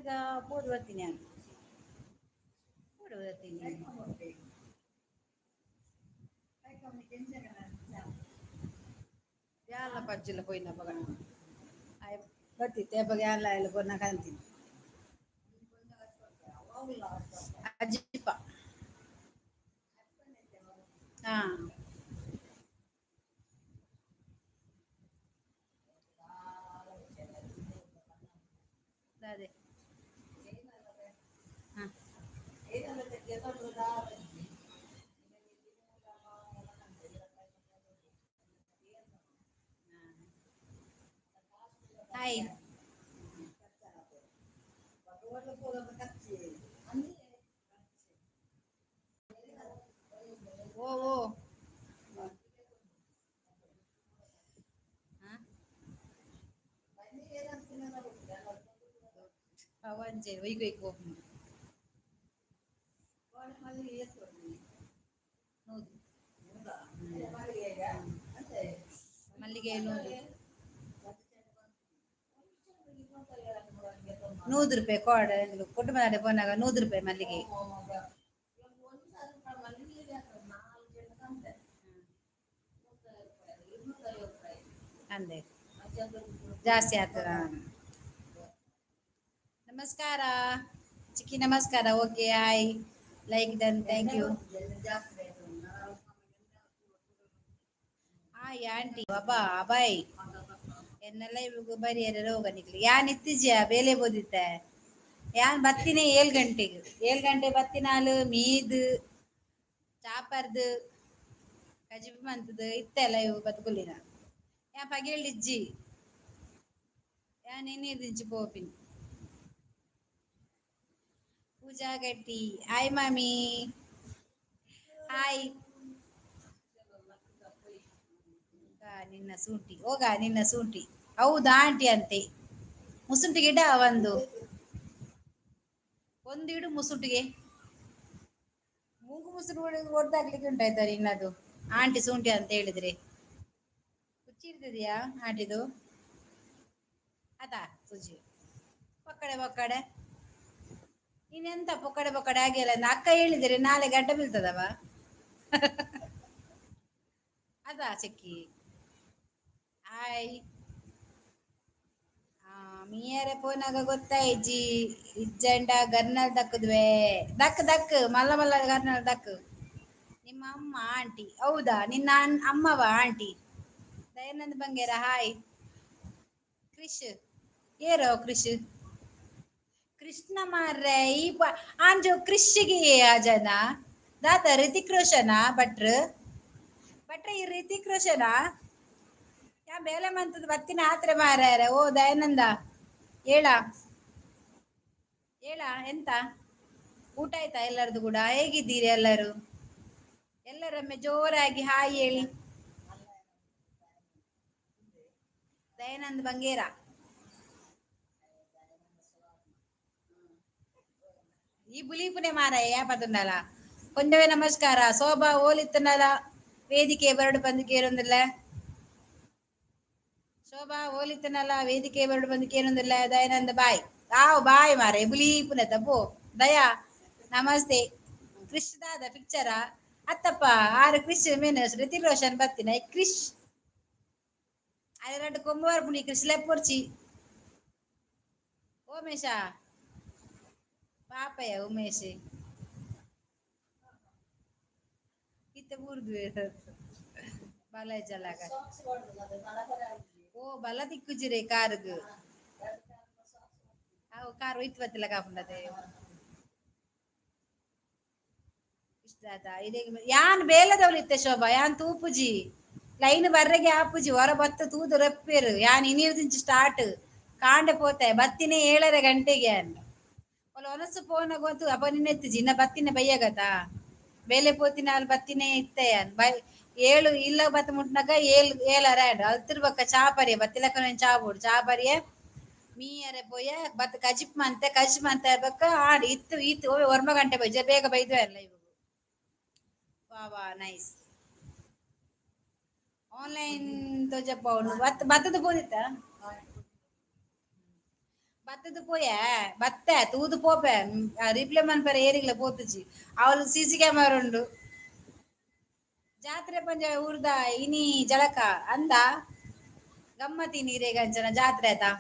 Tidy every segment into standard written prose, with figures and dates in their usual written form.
ರಡ್ಡುಗ ಪೋದು ಬರ್ತೀನಿ ನಾನು. ಪೋದು ಬರ್ತೀನಿ. ಯಾಲ ಪಜ್ಜಿಲ್ಲ ಪೋಯಿನ ಪಗ ಆಯ್ ಬತ್ತಿತ್ತೆ ಅಪಗ ಯಾಲ ಎಲ್ಲ ಪೋನ ಕಾಂತೀನಿ ಅಜ್ಜಿಪ್ಪ. ಹಾ, ಅದೇ. ಹಾ, ಹಾಯ್. ಓ ಓ, ಹಾ, ಅವಂಜೆ ಒಯ್ಕ್ ಒಯ್ಕ್ ಹೋಗ್ನು. 100. ಮಲ್ಲಿಗೆ 100, 100 ರೂಪಾಯಿ ಕೋಡ. ಕುಟುಂಬದ ಪೋನಾಗ 100 ರೂಪಾಯಿ ಮಲ್ಲಿಗೆ. ಅಂದೆ ಜಾಸ್ತಿ ಆಗ್ತದ. ನಮಸ್ಕಾರ ಚಿಕ್ಕಿ, ನಮಸ್ಕಾರ. Okay, hi, like done, thank you. Hi aunty. ಅಬ್ಬಾ ಅಬಾಯ್ ಎನ್ನೆಲ್ಲ ಇವಾಗ ಬರಿಯರ ರೋಗ ನಿಕ್ಲಿ. ಯಾನ್ ಇತ್ತೀಚಿಯ ಬೇಲೆ ಬೋದಿತ್ತೆ. ಯಾನ್ ಬತ್ತಿನ 7 ಗಂಟೆಗೆ, 7 ಗಂಟೆ ಬತ್ತಿನಾಲು ಮೀದ್ ಚಾಪರ್ದು ಕಜಿಪು ಮಂತದು ಇತ್ತೆಲ್ಲ ಇವು ಬತ್ಕುಲಿನ. ಯಾ ಪಗೆಲ್ಡಿಜ್ಜಿ, ಯಾನ್ ಇನ್ನಿದಿಂಚಿ ಪೋಪಿನಿ. ಪೂಜಾ ಗಟ್ಟಿ, ಹಾಯ್ ಮಾಮಿ, ಹಾಯ್. ನಿನ್ನ ಸೂಂಟಿ ಹೋಗ, ನಿನ್ನ ಸೂಂಟಿ. ಹೌದಾ ಆಂಟಿ ಅಂತೆ. ಮುಸುಂಟಿ ಗಿಡ ಒಂದು ಒಂದು ಇಡು ಮುಸುಂಟಿಗೆ. ಮೂಗು ಮುಸುರು ಒಡ್ದಾಗ್ಲಿಕ್ಕೆ ಉಂಟಾಯ್ತಾ ನಿನ್ನದು? ಆಂಟಿ ಸೂಂಟಿ ಅಂತ ಹೇಳಿದ್ರೆ ಹುಚ್ಚಿರ್ತದೆಯಾ ಆಂಟಿದು? ಅದಾ ಸುಜಿ ಪಕ್ಕಡೆ ಪಕ್ಕಡೆ. ನೀನೆಂತ ಪೊಕ್ಕಡೆ ಪೊಕ್ಕಡೆ ಆಗಿಲ್ಲ? ಅಕ್ಕ ಹೇಳಿದರೆ ನಾಳೆ ಗಡ್ಡ ಬೀಳ್ತದವ. ಅದಾ ಚೆಕ್ಕಿ. ಹಾಯ್. ಮೀಯರೆ ಪೋನಾಗ ಗೊತ್ತಾಯ್ಜಿ. ಇಜ್ಜಂಡ ಗರ್ನಲ್ ದಕ್ಕದ್ವೆ. ದಕ್ ದಕ್, ಮಲ್ಲ ಮಲ್ಲ ಗರ್ನಲ್ ದಕ್. ನಿಮ್ಮ ಅಮ್ಮ ಆಂಟಿ, ಹೌದಾ? ನಿನ್ನ ಅಮ್ಮವ ಆಂಟಿ? ದಯಾನಂದ್ ಬಂಗೇರ, ಹಾಯ್. ಕ್ರಿಶ್ ಏರೋ ಕ್ರಿಶ್ ಕೃಷ್ಣ ಮಾರ್ರೆ. ಈ ಆಂಜೋ ಕ್ರಿಶ್ಗೆ ಆ ಜನ ದಾತ ರಿತಿಕ್ ರೋಷನ ಭಟ್ರು? ಭಟ್ರೆ, ಈ ರಿತಿಕ್ ರೋಷನ ಯಾ ಬೇಲೆ ಮಂತದ ಬತ್ತಿನ ಆತ್ರೆ ಮಾರ್ಯಾರ. ಓ ದಯಾನಂದ, ಹೇಳ ಹೇಳ. ಎಂತ ಊಟ ಆಯ್ತಾ ಎಲ್ಲರದು ಕೂಡ? ಹೇಗಿದ್ದೀರಿ ಎಲ್ಲರೂ? ಎಲ್ಲರೊಮ್ಮೆ ಜೋರಾಗಿ ಹಾಯ್ ಹೇಳಿ. ದಯಾನಂದ್ ಬಂಗೇರ, ಈ ಬುಲಿಪುನೆ ಮಾರಾಯ ಪತುಂಡಲ. ಕೊಂಡವೇ ನಮಸ್ಕಾರ. ಶೋಭಾ ಓಲಿತ್ತನಲ ವೇದಿಕೆ ಬರಡು ಬಂದು ಕೇರೊಂದಿಲ್ಲ. ಶೋಭಾ ಓಲಿತ್ತನಲ ವೇದಿಕೆ ಬರಡು ಬಂದು ಕೇರೊಂದಿಲ್ಲ. ದಯಾನಂದ ಬಾಯ್ ತಾವು ಬಾಯ್ ಮಾರೆ ಬುಲಿಪುನೆ ತಪ್ಪು. ದಯಾ ನಮಸ್ತೆ. ಕ್ರಿಶ್ ದಾದ ಪಿಕ್ಚರ ಅತ್ತಪ್ಪ ಆರು ಕ್ರಿಶ್ ಮೇನ್ ಋತಿಕ್ ರೋಷನ್ ಬತ್ತಿನ ಕ್ರಿಶ್ ಅರೆ ಎರಡು ಕೊಂಬು ಬರ್ಪುಣಿ ಕ್ರಿಶ್ ಲೆಪ್ಪೊರ್ಚಿ. ಓಮೇಶ ಪಾಪಯ್ಯ ಉಮೇಶ್ ಇತ್ತೆ ಬೂರ್ದು ಬಲ ಜಲಗ. ಓ ಬಲ ತಿಕ್ಕುಜಿರೆ ಕಾರ್ಗ್. ಅವು ಕಾರ್ ಒಯ್ತು ಬತ್ತಿಲ್ಲ ಕಾಪುಂಡದೆ. ಇಷ್ಟ ಆತ ಇದೇ. ಯಾನ್ ಬೇಲದವಳು ಇತ್ತೆ ಶೋಭಾ. ಯಾನ್ ತೂಪುಜಿ, ಲೈನ್ ಬರ್ರೆಗೆ ಆಪುಜಿ. ಹೊರ ಬತ್ತ ತೂದು ರಪ್ಪೇರು. ಯಾನ್ ಇನಿರ್ದಿಂಚಿ ಸ್ಟಾರ್ಟ್ ಕಾಂಡೆ ಪೋತೆ ಬತ್ತಿನೇ 7:30 ಗಂಟೆಗೆ. ಅನ್ ಒಲ ಒನಸು ಪೋನ ಗೊತ್ತು ಅಪ್ಪ ನಿನ್ನೆತ್ತಿಜಿ. ಇನ್ನ ಬತ್ತಿನ ಬಯ್ಯಗತ ಬೇಲೆ ಪೋತಿನ. ಅಲ್ಲಿ ಬತ್ತಿನೇ ಇತ್ತೆ. ಯಾನ್ ಬೈ ಏಳು ಇಲ್ಲ ಬತ್ತ ಮುಟ್ನಾಗ ಏಳು ಏಳರ ಆಂಡ್ ಅಲ್ತಿರ್ಬಕ್ಕ ಚಾ ಪರಿಯ ಬತ್ತಿಲಕ್ಕ ಚಾ ಬೋಡು. ಚಾ ಪರಿಯ ಮೀಯರೆ ಪೋಯ ಬತ್ತ ಕಜಿಪ್ ಮಂತೆ. ಕಜಿಪ್ ಮಂತೆ ಬಕ್ಕ ಆಡ್ ಇತ್ತು ಇತ್ತು 9 ಗಂಟೆ ಬೈಜ ಬೇಗ ಬೈದ್ವೆ ಅಲ್ಲ ಇವು. ವಾ ವಾ, ನೈಸ್. ಆನ್ಲೈನ್ ತೋಜಪ್ಪ. ಬತ್ತ ಬತ್ತದ ಪೋದಿತ್ತ. ಬತ್ತದ ಪೋಯೆ ಬತ್ತೆ ತೂದು ಪೋಪೆ. ರಿಪ್ಲೈ ಮನ್ಪರೆ ಏರಿಗ್ಲ ಪೋತುಜಿ. ಅವಳು ಸಿಸಿ ಕ್ಯಾಮರಾ ಉಂಡು. ಜಾತ್ರೆ ಪಂಜ ಊರ್ದ ಇನಿ ಜಳಕ ಅಂದ ಗಮ್ಮತಿ ನೀರೇಗಂಚನ ಜಾತ್ರೆ ಆಯ್ತಾ.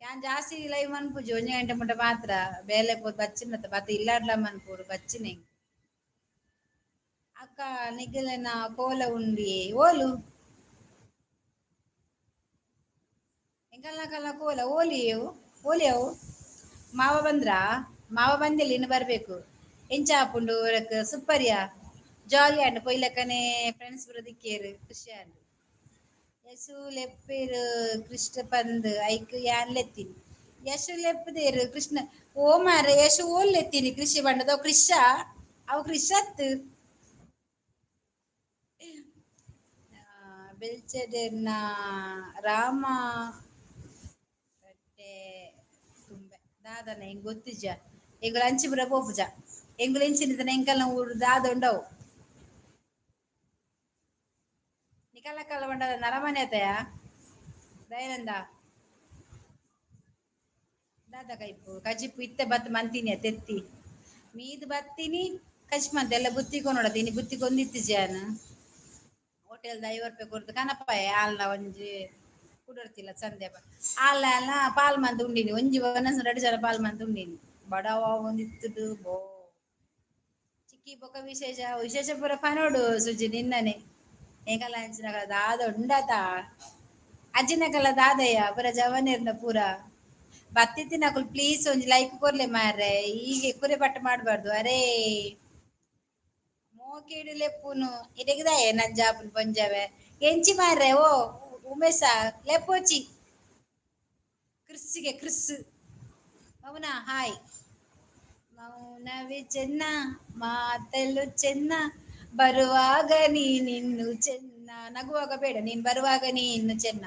ಯಾನ್ ಜಾಸ್ತಿ ಲೈವ್ ಮನ್ಪುಜಿ, 1 ಗಂಟೆ ಮುಟ್ಟ ಮಾತ್ರ. ಬೇಲೆ ಪೋದು ಬಚ್ಚಿನ ಬತ್ತ ಇಲ್ಲಾಡ್ಲ ಮನ್ಪುಡು ಬಚ್ಚಿನ. ಅಕ್ಕ, ನಿಗಲೆನ ಕೋಲ ಉಂಡಿ ಓಲು? ಎಂಕಲ್ನ ಕಲ್ಲ ಕೋಲ ಓಲಿ ಓಲಿ ಅವು. ಮಾವ ಬಂದ್ರ? ಮಾವ ಬಂದಿಲ್ಲ, ಇನ್ನು ಬರ್ಬೇಕು. ಎಂಚ ಆಪುಂಡು ಊರಕ್? ಸೂಪರ್ಯಾ, ಜಾಲಿ ಆಂಡ್. ಪೊಯ್ಲಕ್ಕನೆ ಫ್ರೆಂಡ್ಸ್ ಪೂರ ದಿಕ್ಕೇರು, ಖುಷಿ ಆಂಡ್. ಯಶು ಲೆಪ್ಪೇರು ಕೃಷ್ಣ ಪಂದ್, ಐಕ್ ಯಾನ್ ಲೆತ್ತೀನಿ. ಯಶು ಲೆಪ್ಪದೇರು ಕೃಷ್ಣ. ಓ ಮಾರೆ, ಯಶು ಓಲ್ ಲೆತ್ತೀನಿ? ಕೃಷಿ ಬಣ್ಣದ ಅವು ಕೃಷ, ಅವು ಕೃಷತ್. ಬೆಲ್ಚಡೆರ್ನ ರಾಮ ಕಟ್ಟೆ ತುಂಬೆ ದಾದನ ಹೆಂಗ್ ಗೊತ್ತಿಜ. ಎಂಗುಲ ಅಂಚಿ ಪೂರ ಪೋಪುಜ. ಎಂಗುಲ ಎಂಚಿನ ಎಂಕಲ್ನ ಊರು ದಾದ ಉಂಡವು. ನಿಕಲ ಕಲ್ಲ ಬಂಡದ ನರಮನೆ ಆತಯ ದಯಾನಂದ. ದಾದ ಕೈಪು ಕಜಿಪು? ಇತ್ತೆ ಬತ್ ಮಂತೀನಿ ತೆತ್ತಿ ಮೀದ್ ಬತ್ತೀನಿ. ಕಜ್ ಮಂತ ಎಲ್ಲ ಬುತ್ತಿ ಕೊನೊಡತೀನಿ. ಬುತ್ತಿ ಕೊಂದಿತ್ತಿಜಾನ ಹೋಟೆಲ್ದ 50 ರೂಪಾಯಿ ಕೊರ್ದು ಕನಪಾಯ. ಆಲ್ನ ಒಂಜಿ ಕುಡರ್ತಿಲ್ಲ ಸಂದೆ ಆಲ್ನ ಆಲ್ನ ಪಾಲ್ ಮಂತ್ ಉಂಡಿನಿ. ಒಂಜಿ ಒಂದೊಂದು ಎರಡು ಜನ ಪಾಲ್ ಮಂತ್ ಉಂಡಿನಿ. ಬಡವ ಒಂದಿತ್ತುಡು ಬೋ ಚಿಕ್ಕಿ ಬೊಕ ವಿಶೇಷ ವಿಶೇಷ ಪೂರ ಪನೋಡು ಸುಜಿ ನಿನ್ನನೆ. ಎಂಕಲ ಅಂಚಿನ ದಾದ ಉಂಡತ ಅಜ್ಜಿನಕಲ ದಾದಯ್ಯ ಪೂರ ಜವನಿರ್ನ ಪೂರ ಬತ್ತಿತ್ತಿನಕುಲು. ಪ್ಲೀಸ್ ಒಂಜಿ ಲೈಕ್ ಕೊರ್ಲೆ ಮಾರ್ರೆ. ಈಗ ಕುರೆ ಪಟ್ಟ ಮಾಡಬಾರ್ದು. ಅರೇ, ಮೋಕಿಡು ಲೆಪ್ಪುನು ಇಡೆಗದಾಯೆ ನಂಜಾಪುನ್ ಪಂಜಾವೆ ಎಂಚಿ ಮಾರ್ರೆ. ಓ ಉಮೇಶ, ಲೆಪ್ಪೋಚಿ ಕ್ರಿಸ್ಸಿಗೆ ಕ್ರಿಸ್. ಮೌನ ಹಾಯ್. ಮೌನವೇ ಚೆನ್ನ, ಮಾತಲು ಚೆನ್ನ, ಬರುವಾಗ ನೀನಿನ್ನು ಚೆನ್ನ. ನಗುವಾಗ ಬೇಡ, ನೀನ್ ಬರುವಾಗ ನೀ ಇನ್ನು ಚೆನ್ನ.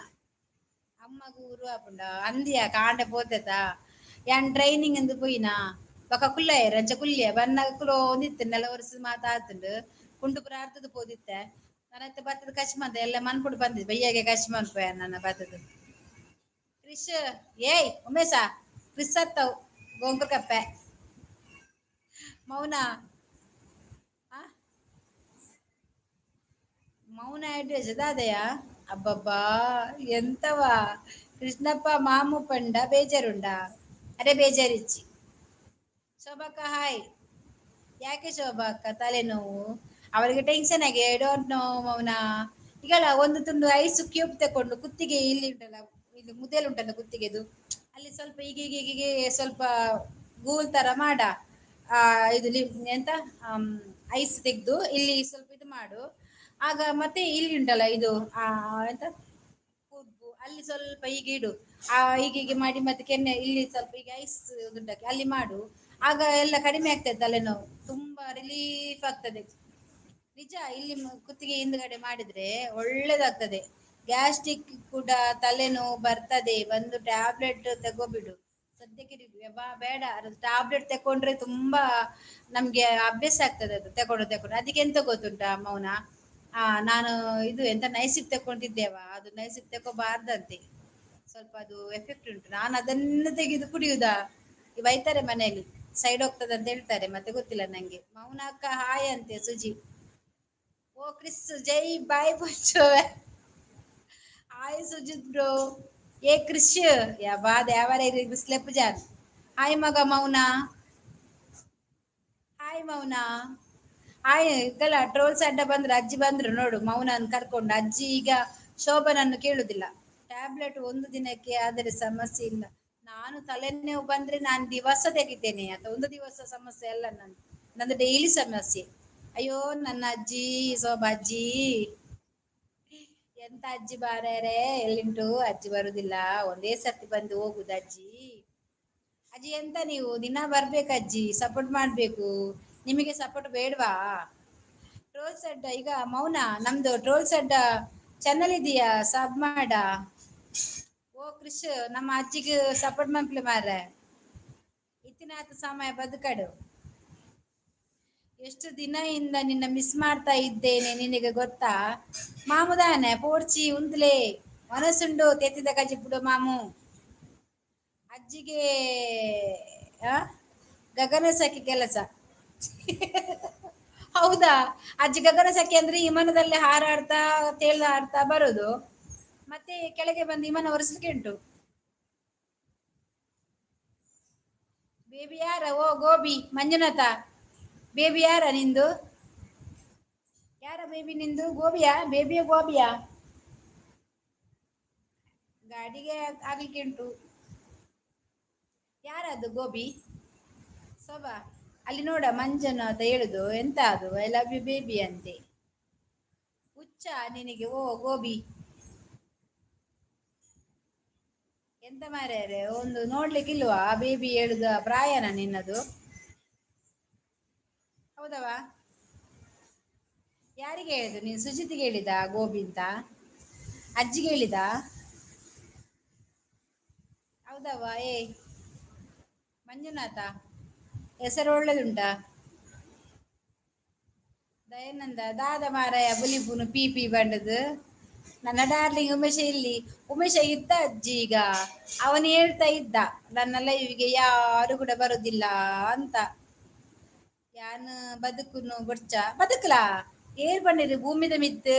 ಅಮ್ಮಗ ಊರು ಆಪುಂಡ ಅಂದಿಯ ಕಾಂಡೆ ಪೋತೆತ. ಯಾನ್ ಟ್ರೈನಿಂಗ್ ಅಂದು ಪೋಯಿನಾ ಬೊಕ ಕುಲ್ಲಯೆರ್. ಅಂಚ ಕುಲ್ಯ ಬನ್ನಗ ಕುಲೋ ಒಂದಿತ್ತು ನೆಲ ಒರೆಸಿ ಮಾತಾತುಂಡು. ಕುಂಟು ಪೂರ ಅರ್ತದ ಪೋದಿತ್ತೆ. ನನ್ನತ್ತೆ ಬತ್ತದ ಕಚ್ ಮಂತ ಎಲ್ಲ ಮನ್ಪುಡು ಬಂದಿದ್ದು. ಬಯ್ಯಾಗೆ ಕಚ್ ಮನ್ಪುವೆ ನನ್ನ ಬತ್ತದ. ಕ್ರಿಶ್, ಏಯ್ ಉಮೇಶ, ಕ್ರಿಸ್ ಅತ್ತವು ಗೋಂಕುರ್ ಕಪ್ಪೆ. ಮೌನ ಆ? ಮೌನ ಅಡ್ರೆಸ್ ದಾದಯ? ಅಬ್ಬಬ್ಬಾ, ಎಂತವಾ ಕೃಷ್ಣಪ್ಪ ಮಾಮು ಪಂಡ ಬೇಜಾರುಂಡ? ಅರೆ, ಬೇಜಾರಿಚ್ಚಿ. ಶೋಭಕ್ಕ ಹಾಯ್. ಯಾಕೆ ಶೋಭಾ ಅಕ್ಕ ತಲೆನೋವು? ಅವರಿಗೆ ಟೆನ್ಷನ್ ಆಗಿ. I don't know ಮೌನ. ಈಗಲ್ಲ ಒಂದು ತುಂಡು ಐಸ್ ಕ್ಯೂಬ್ ತಕೊಂಡು ಕುತ್ತಿಗೆ ಇಲ್ಲಿ ಉಂಟಲ್ಲ, ಇಲ್ಲಿ ಮುದೆಲ್ ಉಂಟಲ್ಲ ಕುತ್ತಿಗೆದು, ಅಲ್ಲಿ ಸ್ವಲ್ಪ ಹೀಗೆ ಹೀಗೆ ಹೀಗೆ ಸ್ವಲ್ಪ ಗೂಲ್ ತರ ಮಾಡ. ಆ ಇದು ಎಂತ ಐಸ್ ತೆಗ್ದು ಇಲ್ಲಿ ಸ್ವಲ್ಪ ಇದು ಮಾಡು. ಆಗ ಮತ್ತೆ ಇಲ್ಲಿ ಉಂಟಲ್ಲ ಇದು ಎಂತ ಹುಬ್ಬು, ಅಲ್ಲಿ ಸ್ವಲ್ಪ ಹೀಗೆ ಇಡು. ಆ ಹೀಗೆ ಹೀಗೆ ಮಾಡಿ, ಮತ್ತೆ ಕೆನ್ನೆ ಇಲ್ಲಿ ಸ್ವಲ್ಪ ಹೀಗೆ ಐಸ್ ಗುಡ್ಡಕ್ಕೆ ಅಲ್ಲಿ ಮಾಡು. ಆಗ ಎಲ್ಲ ಕಡಿಮೆ ಆಗ್ತದೆ. ತಲೆನೋವು ತುಂಬಾ ರಿಲೀಫ್ ಆಗ್ತದೆ, ನಿಜ. ಇಲ್ಲಿ ಕುತ್ತಿಗೆ ಹಿಂದ್ಗಡೆ ಮಾಡಿದ್ರೆ ಒಳ್ಳೇದಾಗ್ತದೆ. ಗ್ಯಾಸ್ಟ್ರಿಕ್ ಕೂಡ ತಲೆನೋವು ಬರ್ತದೆ, ಬಂದು ಟ್ಯಾಬ್ಲೆಟ್ ತಗೋಬಿಡು ಸದ್ಯಕ್ಕೆ. ಬೇಡ, ಟ್ಯಾಬ್ಲೆಟ್ ತಕೊಂಡ್ರೆ ತುಂಬಾ ನಮ್ಗೆ ಅಭ್ಯಾಸ ಆಗ್ತದೆ ಅದು ತಗೊಂಡು ತಗೊಂಡು. ಅದಕ್ಕೆ ಎಂತ ಗೊತ್ತುಂಟಾ ಮೌನ? ನಾನು ಇದು ಎಂತ ನೈಸಿಪ್ ತಕೊಂಡಿದ್ದೇವ. ಅದು ನೈಸಿಪ್ ತಗೋಬಾರ್ದಂತೆ, ಸ್ವಲ್ಪ ಅದು ಎಫೆಕ್ಟ್ ಉಂಟು. ನಾನು ಅದನ್ನು ತೆಗೆದು ಕುಡಿಯುದಾ? ಈ ಬೈತಾರೆ ಮನೆಯಲ್ಲಿ, ಸೈಡ್ ಹೋಗ್ತದೆ ಅಂತ ಹೇಳ್ತಾರೆ. ಮತ್ತೆ ಗೊತ್ತಿಲ್ಲ ನಂಗೆ. ಮೌನ ಅಕ್ಕ ಹಾಯ್ ಅಂತೆ ಸುಜಿ. ಓ ಕ್ರಿಸ್, ಜೈ ಬಾಯ್ ಪಂಚೋವೆ. Hi Sujith bro. ಏ ಕ್ರಿಶ್, ಯಾ ಬಾದ ಯಾವಾರ ಕ್ರಿಸ್ ಜಾನ್. ಹಾಯ್ ಮಗ ಮೌನ, ಹಾಯ್ ಮೌನ, ಹಾಯ್. ಗಲ ಟ್ರೋಲ್ಸ್ ಅಡ್ಡ ಬಂದ್ರು. ಅಜ್ಜಿ ಬಂದ್ರು ನೋಡು ಮೌನನ್ ಕರ್ಕೊಂಡು. ಅಜ್ಜಿ ಈಗ ಶೋಭನನ್ನು ಕೇಳುದಿಲ್ಲ. ಟ್ಯಾಬ್ಲೆಟ್ ಒಂದು ದಿನಕ್ಕೆ ಆದರೆ ಸಮಸ್ಯೆ ಇಲ್ಲ. ನಾನು ತಲೆನೋವು ಬಂದ್ರೆ ನಾನು ದಿವಸ ತೆಗಿತೇನೆ, ಅಥವಾ ಒಂದು ದಿವಸ ಸಮಸ್ಯೆ ಅಲ್ಲ ನಂದು ಡೈಲಿ ಸಮಸ್ಯೆ. ಅಯ್ಯೋ ನನ್ನ ಅಜ್ಜಿ ಶೋಭಾ ಅಜ್ಜಿ, ಎಂತ ಅಜ್ಜಿ ಬಾರ್ಯಾರೆ ಎಲ್ಲಿಂಟು. ಅಜ್ಜಿ ಬರುದಿಲ್ಲ, ಒಂದೇ ಸರ್ತಿ ಬಂದು ಹೋಗುದು ಅಜ್ಜಿ. ಅಜ್ಜಿ, ಎಂತ ನೀವು ದಿನ ಬರ್ಬೇಕು ಅಜ್ಜಿ, ಸಪೋರ್ಟ್ ಮಾಡ್ಬೇಕು. ನಿಮಗೆ ಸಪೋರ್ಟ್ ಬೇಡವಾ? ಟ್ರೋಲ್ಸ್ ಅಡ್ಡ, ಈಗ ಮೌನ ನಮ್ದು ಟ್ರೋಲ್ಸ್ ಅಡ್ಡ ಚಾನಲ್ ಇದೆಯಾ? ಸಬ್ ಮಾಡ. ಓ ಕ್ರಿಶ್, ನಮ್ಮ ಅಜ್ಜಿಗೆ ಸಪೋರ್ಟ್ ಮನ್ಪ್ಲೆ ಮಾರ್ರೆ. ಇತ್ತಿನಾತ ಸಮಯ ಬದುಕಡು. ಎಷ್ಟು ದಿನದಿಂದ ನಿನ್ನ ಮಿಸ್ ಮಾಡ್ತಾ ಇದ್ದೇನೆ ನಿನಗೆ ಗೊತ್ತಾ? ಮಾಮುದಾನೆ ಪೋಡ್ಚಿ ಉಂತ್ಲೆ ಮನಸ್ಸುಂಡು ತೆತ್ತಿದ ಕಜಿಪುಡು ಮಾಮು. ಅಜ್ಜಿಗೆ ಆ ಗಗನ ಸಖಿ ಕೆಲಸ. ಹೌದಾ? ಅಜ್ಜಿ ಗಗನ ಸಖಿ ಅಂದ್ರೆ ವಿಮಾನದಲ್ಲಿ ಹಾರಾಡ್ತಾ ತೇಲಾಡ್ತಾ ಬರುದು, ಮತ್ತೆ ಕೆಳಗೆ ಬಂದು ವಿಮಾನ ಒರೆಸ್ಲಿಕ್ಕೆ ಉಂಟು. ಬೇಬಿ ಯಾರ? ಓ ಗೋಬಿ ಮಂಜುನಾಥ, ಬೇಬಿ ಯಾರ ನಿಂದು? ಯಾರ ಬೇಬಿ ನಿಂದು? ಗೋಬಿಯಾ? ಬೇಬಿಯ ಗೋಬಿಯಾ? ಗಾಡಿಗೆ ಆಗ್ಲಿಕ್ಕೆ ಉಂಟು. ಯಾರದು ಗೋಬಿ? ಸೊಬಾ ಅಲ್ಲಿ ನೋಡ ಮಂಜುನಾಥ ಹೇಳುದು ಎಂತ ಅದು? I love you baby ಅಂತೆ. ಹುಚ್ಚ ನಿನಗೆ? ಓ ಗೋಬಿ, ಎಂತ ಮಾರ್ಯಾರೆ, ಒಂದು ನೋಡ್ಲಿಕ್ಕಿಲ್ವಾ? ಬೇಬಿ ಹೇಳುದ ಪ್ರಾಯನ ನಿನ್ನದು? ಹೌದವಾ? ಯಾರಿಗೆ ಹೇಳಿದ್ದು ನೀನು? ಸುಜಿತಿಗೆ ಹೇಳಿದ ಗೋಬಿ ಅಂತ? ಅಜ್ಜಿಗೆ ಹೇಳಿದ? ಹೌದವ್ವ? ಏ ಮಂಜುನಾಥ, ಹೆಸರು ಒಳ್ಳೇದುಂಟಾ? ದಯಾನಂದ ದಾದ ಮಾರಾಯ ಬುಲಿಪುನು ಪಿ ಪಿ ಬಂಡದು. ನನ್ನ ಡಾರ್ಲಿಂಗ್ ಉಮೇಶ ಇಲ್ಲಿ. ಉಮೇಶ ಇದ್ದ ಅಜ್ಜಿ, ಈಗ ಅವನು ಹೇಳ್ತಾ ಇದ್ದ ನನ್ನ ಲೈವ್ಗೆ ಯಾರು ಕೂಡ ಬರುದಿಲ್ಲ ಅಂತ. ಯಾನ್ ಬದುಕುನು ಬೊಡ್ಚ ಬದುಕಲಾ ಏರ್ ಬಂಡಿರು ಭೂಮಿದ ಮಿತ್ತು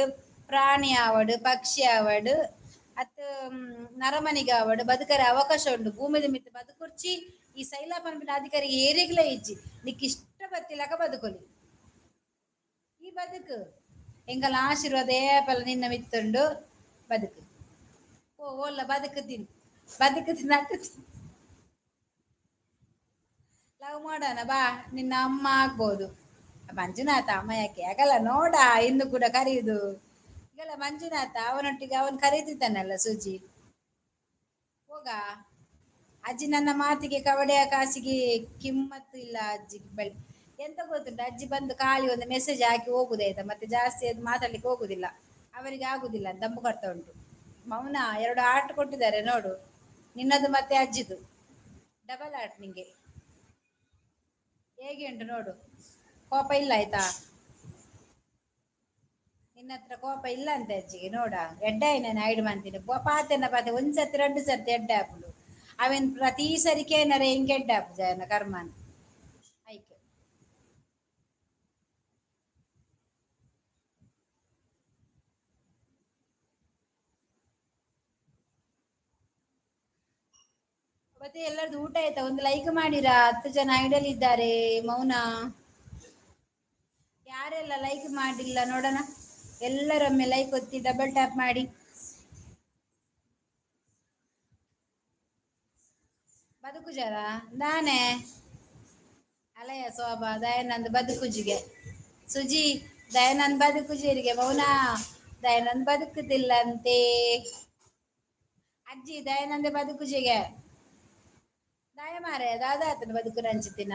ಪ್ರಾಣಿ ಆವಡು ಪಕ್ಷಿ ಆವಡು ಅತ್ ನರಮನಿಗೆ ಆವಡು ಬದುಕರೆ ಅವಕಾಶ ಉಂಟು. ಭೂಮಿದ ಮಿತ್ತು ಬದುಕುರ್ಚಿ ಈ ಸೈಲ ಪನ್ಪಿನ ಅಧಿಕಾರಿ ಏರಿಗ್ಲ ಇಜ್ಜಿ. ನಿಕ್ ಇಷ್ಟ ಬತ್ತಿಲಕ ಬದುಕೊಲಿ ಈ ಬದುಕು. ಎಂಕಲ್ನ ಆಶೀರ್ವಾದ ಏಪಲ ನಿನ್ನ ಮಿತ್ತುಂಡು, ಬದುಕು. ಓ ಓಲ್ಲ ಬದುಕು ತಿನ್, ಬದುಕು ತಿನ್. ಲವ್ ಮಾಡೋಣ ಬಾ, ನಿನ್ನ ಅಮ್ಮ ಆಗ್ಬೋದು. ಮಂಜುನಾಥ ಅಮ್ಮ ಯಾಕೆ ಆಗಲ್ಲ ನೋಡ, ಇನ್ನು ಕೂಡ ಕರೆಯುದು ಈಗಲ್ಲ ಮಂಜುನಾಥ. ಅವನೊಟ್ಟಿಗೆ ಅವನು ಕರೀತಿದ್ದಾನಲ್ಲ ಸುಜಿ. ಹೋಗ ಅಜ್ಜಿ, ನನ್ನ ಮಾತಿಗೆ ಕವಡೆಯ ಕಾಸಿಗೆ ಕಿಮ್ಮತ್ತು ಇಲ್ಲ ಅಜ್ಜಿ ಬಳಿ. ಎಂತ ಗೊತ್ತುಂಟು, ಅಜ್ಜಿ ಬಂದು ಖಾಲಿ ಒಂದು ಮೆಸೇಜ್ ಹಾಕಿ ಹೋಗುದಾಯ್ತಾ, ಮತ್ತೆ ಜಾಸ್ತಿ ಅದು ಮಾತಾಡ್ಲಿಕ್ಕೆ ಹೋಗುದಿಲ್ಲ, ಅವರಿಗೆ ಆಗುದಿಲ್ಲ, ದಮ್ಮು ಕಟ್ತಾ ಉಂಟು. ಮೌನ ಎರಡು ಆರ್ಟ್ ಕೊಟ್ಟಿದ್ದಾರೆ ನೋಡು, ನಿನ್ನದು ಮತ್ತೆ ಅಜ್ಜಿದು ಡಬಲ್ ಆರ್ಟ್. ನಿಂಗೆ ಹೇಗೆ ಉಂಟು ನೋಡು. ಕೋಪ ಇಲ್ಲ ಆಯ್ತಾ? ನಿನ್ನ ಹತ್ರ ಕೋಪ ಇಲ್ಲ ಅಂತ ಅಜ್ಜಿಗೆ ನೋಡ. ಎಡ್ಡ ನಾನು ಐಡ್ ಮಾಡ್ತೀನಿ ಪಾತೆನ ಪಾತೆ ಒಂದ್ ಸರ್ತಿ ಎರಡು ಸರ್ತಿ ಎಡ್ಡೆ ಹಾಪುಂಡು. ಅವೇನ್ ಪ್ರತಿ ಸರಿ ಕೇನರೆ ಹಿಂಗೆ ಎಡ್ಡೆ ಹಾಪು ಜನ ಕರ್ಮನ್ ಐಕೆ. ಮತ್ತೆ ಎಲ್ಲರದು ಊಟ ಆಯ್ತಾ? ಒಂದು ಲೈಕ್ ಮಾಡಿರಾ? 10 ಜನ ಐಡಲ್ ಇದ್ದಾರೆ. ಮೌನ, ಯಾರೆಲ್ಲ ಲೈಕ್ ಮಾಡಿಲ್ಲ ನೋಡೋಣ. ಎಲ್ಲರೊಮ್ಮೆ ಲೈಕ್ ಒತ್ತಿ ಡಬಲ್ ಟ್ಯಾಪ್ ಮಾಡಿ. ಬದುಕುಜರ ನಾನೇ ಅಲಯ ಸೋಬಾ ದಯಾನಂದ್ ಬದುಕುಜಿಗೆ ಸುಜಿ ದಯಾನಂದ್ ಬದುಕುಜಿರಿಗೆ. ಮೌನ ದಯಾನಂದ್ ಬದುಕುದಿಲ್ಲಂತೆ ಅಜ್ಜಿ. ದಯಾನಂದ ಬದುಕುಜಿಗೆ ದಾಯ ಮಾರೆ ದಾದಾತನ ಬದುಕು ರಂಚಿತಿನ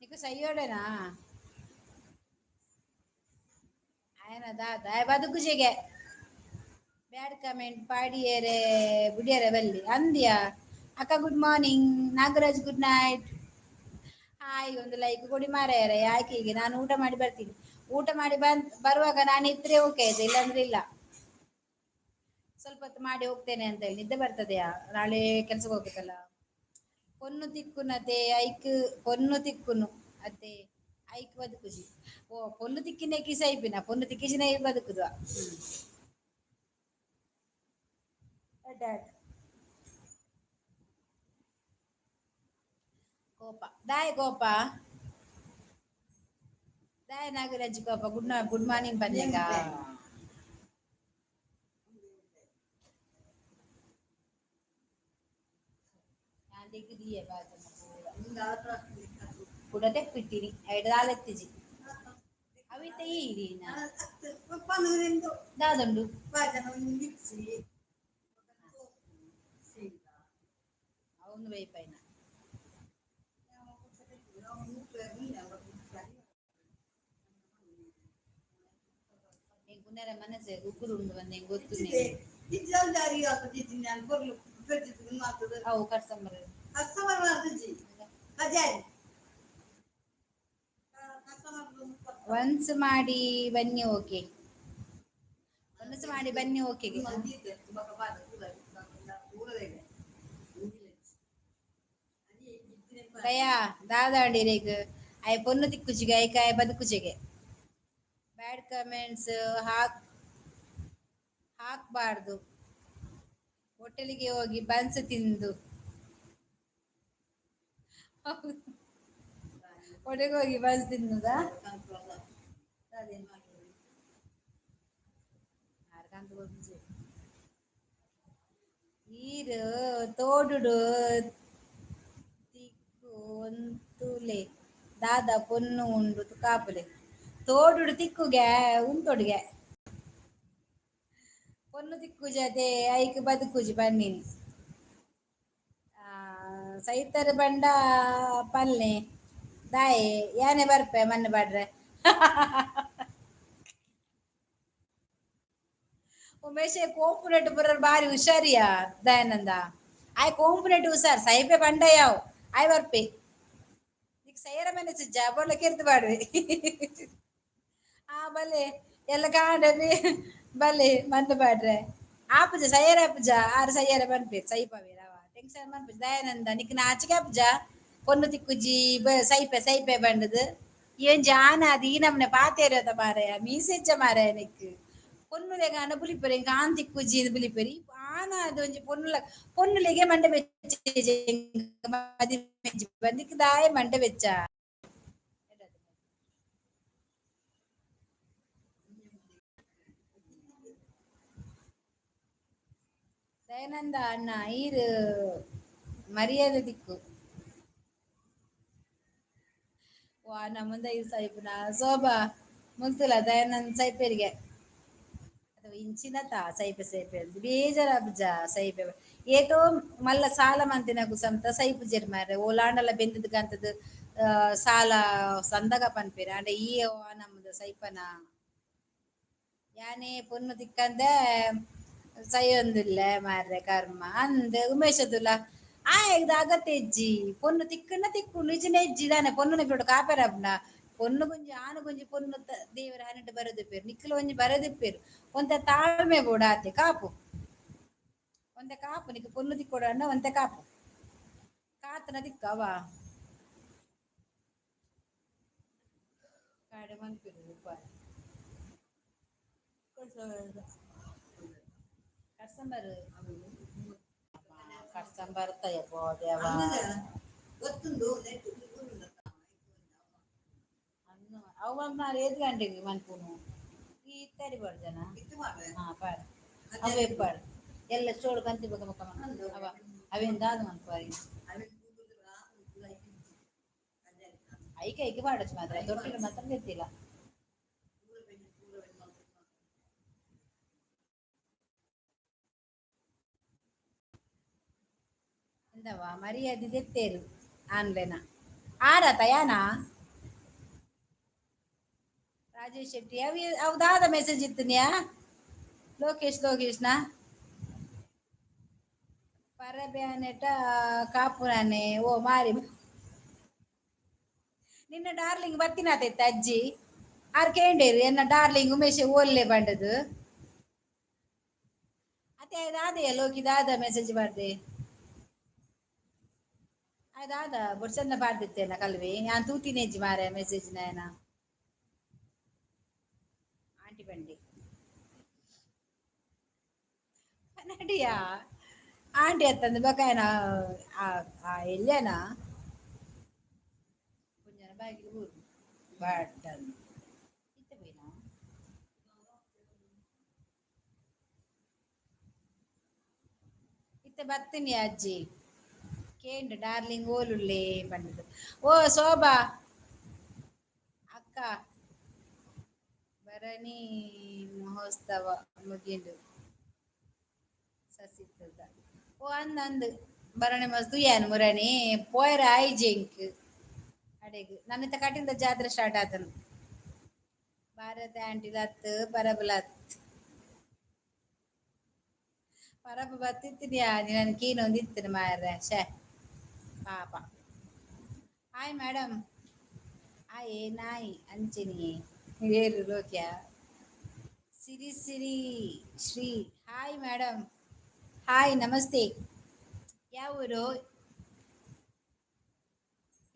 ನಿಕ್ಕು ಸೈಯೋಡೆನಾ ಆಯನ ದಾದ ಬದುಕುಜಿಗೆ. ಬ್ಯಾಡ್ ಕಮೆಂಟ್ ಪಾಡಿಯೇರೆ ಬುಡಿಯರೆ ಬಲ್ಲಿ ಅಂದ್ಯಾ ಅಕ್ಕ. Good morning Nagaraj, good night, hi. ಒಂದು ಲೈಕ್ ಕೊಡಿ ಮಾರಾಯರೆ. ಯಾಕೆ ಹೀಗೆ? ನಾನು ಊಟ ಮಾಡಿ ಬರ್ತೀನಿ. ಊಟ ಮಾಡಿ ಬಂದ್ ಬರುವಾಗ ನಾನು ಇದ್ರೆ ಓಕೆ ಆಯ್ತು, ಇಲ್ಲಾಂದ್ರೆ ಇಲ್ಲ. ಸ್ವಲ್ಪ ಹೊತ್ತು ಮಾಡಿ ಹೋಗ್ತೇನೆ ಅಂತ ಹೇಳಿ. ನಿದ್ದೆ ಬರ್ತದೆಯಾ? ನಾಳೆ ಕೆಲ್ಸಕ್ಕೆ ಹೋಗ್ಬೇಕಲ್ಲ. ಪೊನ್ನು ತಿಕ್ಕುನತೆ ಐಕ್, ಪೊನ್ನು ತಿಕ್ಕುನು ಅತ್ತೆ ಐಕ್ ಬದುಕುಜಿ. ಓ ಪೊನ್ನು ತಿಕ್ಕಿನ ಕಿಸೈಪಿನ ಪೊನ್ನು ತಿಕ್ಕಿಸಿನ ಬದುಕುದು. ಕೋಪ ದಾಯ ಕೋಪ ದಾಯ ನಾಗರಾಜ್ ಕೋಪ. ಗುಡ್ ಗುಡ್ ಮಾರ್ನಿಂಗ್ ಬಂದಾಗ ಕೂಡ ತೆಪ್ಪಿಟ್ಟಿರಿ ಐಡ್ ದಾಲೆತ್ತಿಜಿ ಅವಿತ ಈರಿನ ದಾದಂಡು. ಅವನು ಬೈಪೈನ ಕುನ್ನೆರ ಮನಸ್ಸೆ ಉಗ್ರು ಉಂಡು ಬಂದೆ ಗೊತ್ತು. ಅವು ಕಟ್ಸಂಬರ. ಒನ್ಸ್ ಮಾಡಿ ಬನ್ನಿ ಓಕೆ, ಒನ್ಸ್ ಮಾಡಿ ಬನ್ನಿ ಓಕೆ. ದಯಾ ದಾದಾಂಡಿರೆಗ್ ಆಯೆ ಪೊನ್ನು ತಿಕ್ಕುಜಿಗೆ ಐಕಾಯ ಬದುಕುಜಿಗೆ. ಬ್ಯಾಡ್ ಕಮೆಂಟ್ಸ್ ಹಾಕ್ ಹಾಕಬಾರ್ದು. ಹೋಟೆಲಿಗೆ ಹೋಗಿ ಬನ್ಸ್ ತಿಂದು, ಹೋಟೆಲ್ಗೆ ಹೋಗಿ ಬನ್ಸ್ ತಿನ್ನುದಾ? ಈರ್ ತೋಡುಡು ತಿಕ್ಕು ಉಂತುಲೆ, ದಾದ ಪೊನ್ನು ಉಂಡು ಕಾಪುಲೆ. ತೋಡುಡು ತಿಕ್ಕುಗೆ ಉಂತೊಡುಗೆ, ಪೊನ್ನು ತಿಕ್ಕುಜತೆ ಐಕ್ ಬದುಕುಜಿ ಬನ್ನಿನಿ. ಸೈತರ ಬಂಡ ಪಲ್ನೆ ದಾಯೆ ಯಾನೆ ಬರ್ಪೆ ಮಣ್ಣು ಬಾಡ್ರೆ. ಉಮೇಶ್ ಕೋಂಪುನೆಟ್ ಬರೋರು ಬಾರಿ ಹುಷಾರಿಯಾ ದಯಾನಂದ. ಆಯ್ ಕೋಂಪುನೆಟ್ ಹುಷಾರ್ ಸೈಪೆ ಬಂಡ ಯಾವ್ ಆಯ್ ಬರ್ಪೆ. ಈಗ ಸೈರ ಮನೆ ಸಿಜ್ಜ ಬೊಲ್ಲ ಕೆರ್ದು ಬಾಡುವೆ. ಆ ಬಲೆ ಎಲ್ಲ ಕಾಂಡ ಬಲೆ ಮಣ್ಣು ಬಾಡ್ರೆ ಆಪುಜ ಸೈಯರ ಆಪುಜ ಆರು ಸೈಯರ ಪನ್ಪೇರು ಸೈಪವೇರವ ಟೆನ್ಷನ್ ಮನ್ಪುಜ ದಯಾನಂದ. ನಿಕ್ ನಾಚಿಕೆ ಆಪುಜ ಪೊನ್ನು ತಿಕ್ಕುಜಿ ಸೈಪೆ ಸೈಪೆ ಬಂಡದು ಏನ್ ಜಾನ ಅದು ಈ ನಮ್ನೆ ಪಾತೇರದ ಮಾರಾಯ ಮೀಸೆಜ್ಜ ಮಾರಾಯ. ನಿಕ್ ಪೊನ್ನುಲೆಗಾನ ಬುಲಿಪೆರೆ ಆನ್ ತಿಕ್ಕುಜಿ ಬುಲಿಪೆರಿ. ಆನ ಅದು ಒಂಜಿ ಪೊನ್ನುಲ ಪೊನ್ನುಲೆಗೆ ಮಂಡೆ ಬೆಚ್ಚ ಮದಿಮೆ ದಾಯ ಮಂಡೆ ಬೆಚ್ಚ. ದಯಾನಂದ ಅಣ್ಣ ಈರ್ ಮರ್ಯಾದೆ ದಿಕ್ಕು. ವಾ ನಮ್ಮಂದ ಈ ಸೈಪುನ ಶೋಭಾ ಮುಲ್ತುಲ ದಯಾನಂದ ಸೈಪೇರಿಗೆ ಅಥವಾ ಇಂಚಿನ ತಾ ಸೈಪೆ ಸೈಪೆ ಬೇಜಾರಾಪುಜ ಸೈಪೆ. ಏತೋ ಮಲ್ಲ ಸಾಲ ಮಂತಿನಗು ಸಂತ ಸೈಪುಜೆರ್ ಮಾರ್ರೆ. ಓಲಾಂಡಲ ಬೆಂದದ ಗಂತದ ಸಾಲ ಸಂದಗ ಪನ್ಪೆರ್. ಆಂಡ ಈ ನಮ್ಮದು ಸೈಪನ ಯಾನೇ ಪೊನ್ನು ತಿಕ್ಕಂದೆ ಸೈಯೊಂದಿಲ್ಲ ಮಾರ್ರೆ ಕರ್ಮ ಅಂದ್ ಉಮೇಶದುಲ. ಆಯಗ್ ಅಗತ್ಯ ಇಜ್ಜಿ ಪೊನ್ನು ತಿಕ್ಕುನ ತಿಕ್ಕು ನಿಜನೇ ಇಜ್ಜಿ ದಾನೆ ಪೊನ್ನುನ ಬಿಡು ಕಾಪೆರಬ್ನ. ಪೊನ್ನು ಗುಂಜಿ ಆನು ಗುಂಜಿ ಪೊನ್ನು ದೇವರ ಹನ್ನೆರಡು ಬರದಿಪ್ಪೇರು ನಿಕ್ಕಲು ಒಂಜಿ ಬರದಿಪ್ಪೇರು. ಒಂತೆ ತಾಳ್ಮೆ ಬೋಡ ಆತೆ ಕಾಪು ಒಂತೆ ಕಾಪು ನಿಕ್ ಪೊನ್ನು ತಿಕ್ಕೊಡ ಅಣ್ಣ ಒಂತೆ ಕಾಪು ಕಾತನ ದಿಕ್ಕವ ಕಾಡೆ ಮನ್ಪಿರು. ಕಟ್ಸಂಬಾರು ಕಟ್ಸಂಬಾರು ತಯ್ಯಪೋ ದೇವ. ಅವು ಏತ್ ಗಂಟೆಗೆ ಮನ್ಪುನು? ಈ ಇತ್ತರಿ ಬಾಡು ಜನ. ಹಾ ಪಾಡು ಅವೆ ಪಾಡು ಎಲ್ಲ ಚೋಡು ಕಂತಿ ಬೊಕ ಬೊಕ ಅವ ಅವೇನ್ ದಾದ ಮನ್ಪಾರಿ. ಐಕೆ ಐಕೆ ಪಾಡೊಚ್ಚು ಮಾತ್ರ ದೊಡ್ಡ ಮಾತ್ರ ಗೊತ್ತಿಲ್ಲ. ಎಂದವ ಮರ್ಯಾದೆ ದೆತ್ತೇರು ಆನ್ಲೇನ ಆರತ ಯಾನ ರಾಜೇಶ್ ಶೆಟ್ಟಿ ಅವಿ ಅವು ದಾದ ಮೆಸೇಜ್ ಇತ್ತನ್ಯಾ ಲೋಕೇಶ್ ಲೋಕೇಶ್ನ ಪರಬ್ಯಾನೆಟ ಕಾಪುನಾನೆ. ಓ ಮಾರಿ ನಿನ್ನ ಡಾರ್ಲಿಂಗ್ ಬತ್ತಿನಾತೈತೆ ಅಜ್ಜಿ ಆರ್ ಕೇಂಡೇರು ಎನ್ನ ಡಾರ್ಲಿಂಗ್ ಉಮೇಶ್ ಓಲ್ಲೆ ಬಂಡದು. ಅತ್ತೆ ದಾದೆಯ ಲೋಕಿ ದಾದ ಮೆಸೇಜ್ ಬಾರ್ದೆ ದಾದ ಬೊಡ್ಚಂದ ಪಾಡ್ದಿತ್ತೇನ ಕಲ್ವಿ ಯಾನ್ ತೂತಿನೇಜಿ ಮಾರೆ ಮೆಸೇಜ್ ನಾಯನ ಆಂಟಿ ಬಂಡಿ ನಡಿಯಾ ಆಂಟಿ ಅತ್ತಂದು ಬಕಾಯನ ಆ ಎಲ್ಲೇನ ಪುಂಜನ ಬಾಗಿಲು ಊರು ಬಾಡ್ಡನ್ ಇತ್ತ ಪೋಯಿನ. ಇತ್ತ ಬತ್ತಿನಿ ಅಜ್ಜಿ ಕೇಂಡ್ ಡಾರ್ಲಿಂಗ್ ಓಲುಳ್ಳೆ ಪಂಡದು. ಓ ಶೋಭಾ ಅಕ್ಕ ಭರಣಿ ಮಹೋತ್ಸವ ಮುಗಿಂಡು ಸಸಿತದ. ಓ ಅಂದ್ ಅಂದ್ ಭರಣಿ ಮಸ್ತ್ ಯಾನ್ ಮುರಣಿ ಪೋಯರ ಆಯ್ಜೆ ಇಂಕ್ ಅಡೆಗ್ ನನ್ನಿತ ಕಟಿಲ್ದ ಜಾತ್ರೆ ಸ್ಟಾರ್ಟ್ ಆತನು. ಭಾರತ ಆಂಟಿ ಲತ್ ಪರಬಲತ್ ಪರಬ ಬತ್ತಿತ್ತಿದ್ಯಾ ನನ್ ಕೀನೊಂದಿತ್ತಿನ ಮಾರ್ರೆ. ಶೇ ಪಾಪ. Hi madam. ಆಯೆ ನಾಯಿ ಅಂಚಿನಿ ಏರು ಲೋಕ್ಯ Siri Siri Shri. Hi madam. Hi ನಮಸ್ತೆ. ಯಾವ ಊರು?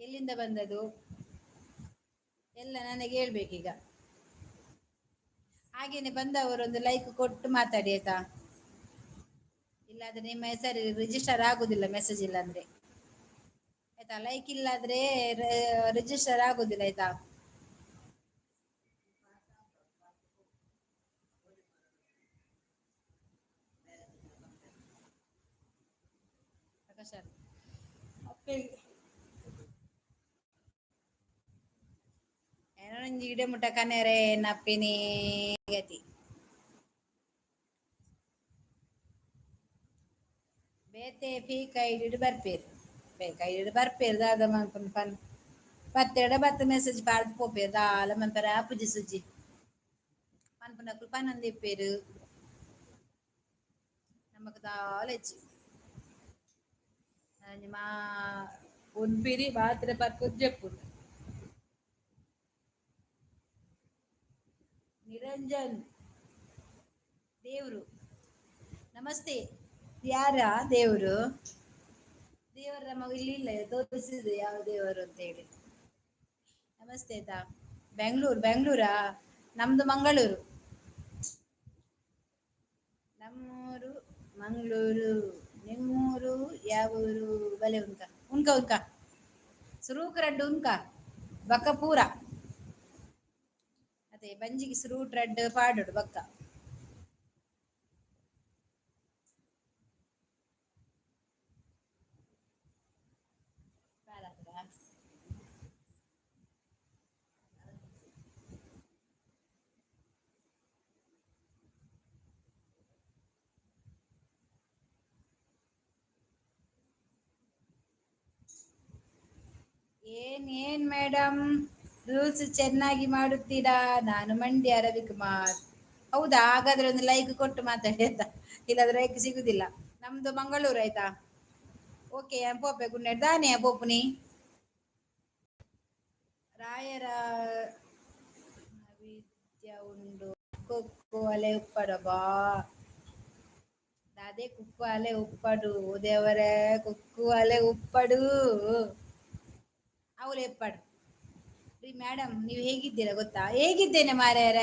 ಎಲ್ಲಿಂದ ಬಂದದ್ದು ಎಲ್ಲ ನನಗೆ ಹೇಳ್ಬೇಕೀಗ. ಹಾಗೇನೆ ಬಂದವರು ಒಂದು ಲೈಕ್ ಕೊಟ್ಟು ಮಾತಾಡಿ ಆಯ್ತಾ? ಇಲ್ಲಾದ್ರೆ ನಿಮ್ಮ ಹೆಸರು ರಿಜಿಸ್ಟರ್ ಆಗುದಿಲ್ಲ ಮೆಸೇಜ್ ಇಲ್ಲ ಅಂದ್ರೆ ಆಯ್ತಾ? ಲೈಕ್ ಇಲ್ಲಾದ್ರೆ ರಿಜಿಸ್ಟರ್ ಆಗುದಿಲ್ಲ ಆಯ್ತಾ? ಪ್ರಕಾಶ್ ಏನೋ ಇಡೆ ಮುಟ್ಟ ಕನೆರೆ ನಪ್ಪಿನಿ ಗತಿ. ಬೇತೆ ಫೀ ಕೈಡಿಡು ಬರ್ಪೇರು, ಕೈಡಿಡು ಬರ್ಪೇರು ದಾದ ಮನ್ಪುನ ಪನ್ ಪತ್ತೆರಡ ಬತ್ತ ಮೆಸೇಜ್ ಪಾಡ್ದು ಪೋಪೇರು. ದಾಲ ಮನ್ಪರ ಆಪುಜಿ ಸುಜ್ಜಿ ಪನ್ಪುನಕುಲು ಪನೊಂದಿಪ್ಪೇರು, ನಮಕ್ ದಾಲ ಇಜ್ಜಿ. ಮಾ ಉನ್ಪಿರಿ ಮಾತ್ರೆ ಪರ್ಪುದು ಜೆಪ್ಪುನು. ನಿರಂಜನ್ ದೇವ್ರು ನಮಸ್ತೆ. ಯಾರ ದೇವರು? ದೇವರ ನಮಗೆ ಇಲ್ಲಿ ಇಲ್ಲ ತೋರಿಸಿದೆ ಯಾವ ದೇವರು ಅಂತ ಹೇಳಿ. ನಮಸ್ತೆ ಆಯ್ತಾ. ಬೆಂಗಳೂರು? ಬೆಂಗಳೂರಾ? ನಮ್ದು ಮಂಗಳೂರು. ನಮ್ಮೂರು ಮಂಗಳೂರು, ನಿಮ್ಮೂರು ಯಾವೂರು? ಬಲೆ ಉನ್ಕ ಉನ್ಕ ಉನ್ಕ ಸುರೂಕ್ ರಡ್ಡು ಉನ್ಕ ಬಕ್ಕ ಪೂರ ಅದೇ ಬಂಜಿಗೆ ಸುರೂಟ್ ರಡ್ಡು ಪಾಡೋಡು ಬಕ್ಕ. ಏನ್ ಏನ್ ಮೇಡಮ್ ರೂಲ್ಸ್ ಚೆನ್ನಾಗಿ ಮಾಡುತ್ತೀರಾ? ನಾನು ಮಂಡ್ಯ ರವಿಕುಮಾರ್. ಹೌದಾ? ಹಾಗಾದ್ರೆ ಒಂದು ಲೈಕ್ ಕೊಟ್ಟು ಮಾತಾಡಿ ಆಯ್ತಾ? ಇಲ್ಲಾಂದ್ರೆ ಲೈಕ್ ಸಿಗುದಿಲ್ಲ. ನಮ್ದು ಮಂಗಳೂರು ಆಯ್ತಾ? ಓಕೆ ಪೋಪೆ, ಗುಡ್ ನೈಟ್. ದಾನೆ ಪೋಪುನಿ ರಾಯರ ವಿದ್ಯ ಉಂಡು ಕುಕ್ಕು ಅಲೆ ಉಪ್ಪಡ ಬಾ ದಾದೆ ಕುಕ್ಕು ಅಲೆ ಉಪ್ಪಡು ದೇವರೇ ಕುಕ್ಕು ಅಲೆ ಉಪ್ಪಡು ಅವಳು ಎಪ್ಪಡು ರೀ. ಮೇಡಮ್, ನೀವು ಹೇಗಿದ್ದೀರಾ ಗೊತ್ತಾ? ಹೇಗಿದ್ದೇನೆ ಮಾರ್ಯಾರ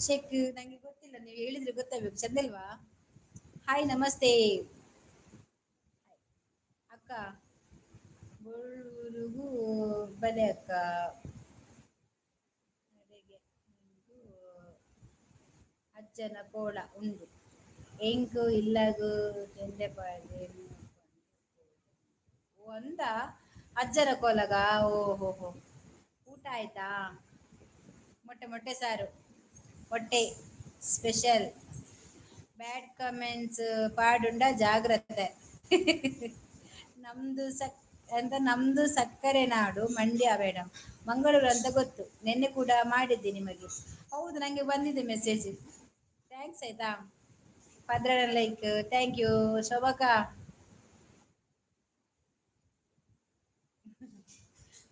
ಶೆಕ್, ನಂಗೆ ಗೊತ್ತಿಲ್ಲ, ನೀವು ಹೇಳಿದ್ರೆ ಗೊತ್ತಾಗಬೇಕು. ಚಂದಿಲ್ವಾ? ಹಾಯ್, ನಮಸ್ತೆ ಅಕ್ಕ. ಬೊಳ್ಳೂರಿಗೂ ಬಲೆ ಅಕ್ಕ. ನಡೆಗೆ ನಿಂಗು ಅಜ್ಜನ ಕೋಳ ಉಂಡು ಎಂಕು ಇಲ್ಲಗು ಚೆಂದೆಪಾಡಿ ಒಂದ ಅಜ್ಜನ ಕೋಲಗ. ಓಹೋ ಹೋ, ಊಟ ಆಯ್ತಾ? ಮೊಟ್ಟೆ ಮೊಟ್ಟೆ ಸಾರು, ಮೊಟ್ಟೆ ಸ್ಪೆಷಲ್. ಬ್ಯಾಡ್ ಕಮೆಂಟ್ಸ್ ಪಾಡುಂಡ ಜಾಗ್ರತೆ. ನಮ್ದು ಸಕ್ ಅಂತ ನಮ್ದು ಸಕ್ಕರೆ ನಾಡು ಮಂಡ್ಯ ಮೇಡಮ್. ಮಂಗಳೂರು ಅಂತ ಗೊತ್ತು, ನಿನ್ನೆ ಕೂಡ ಮಾಡಿದ್ದೆ ನಿಮಗೆ. ಹೌದು, ನಂಗೆ ಬಂದಿದೆ ಮೆಸೇಜ್. Thanks ಆಯ್ತಾ. ಪದ್ರ ಲೈಕ್, thank you ಶೋಭಕ್ಕ.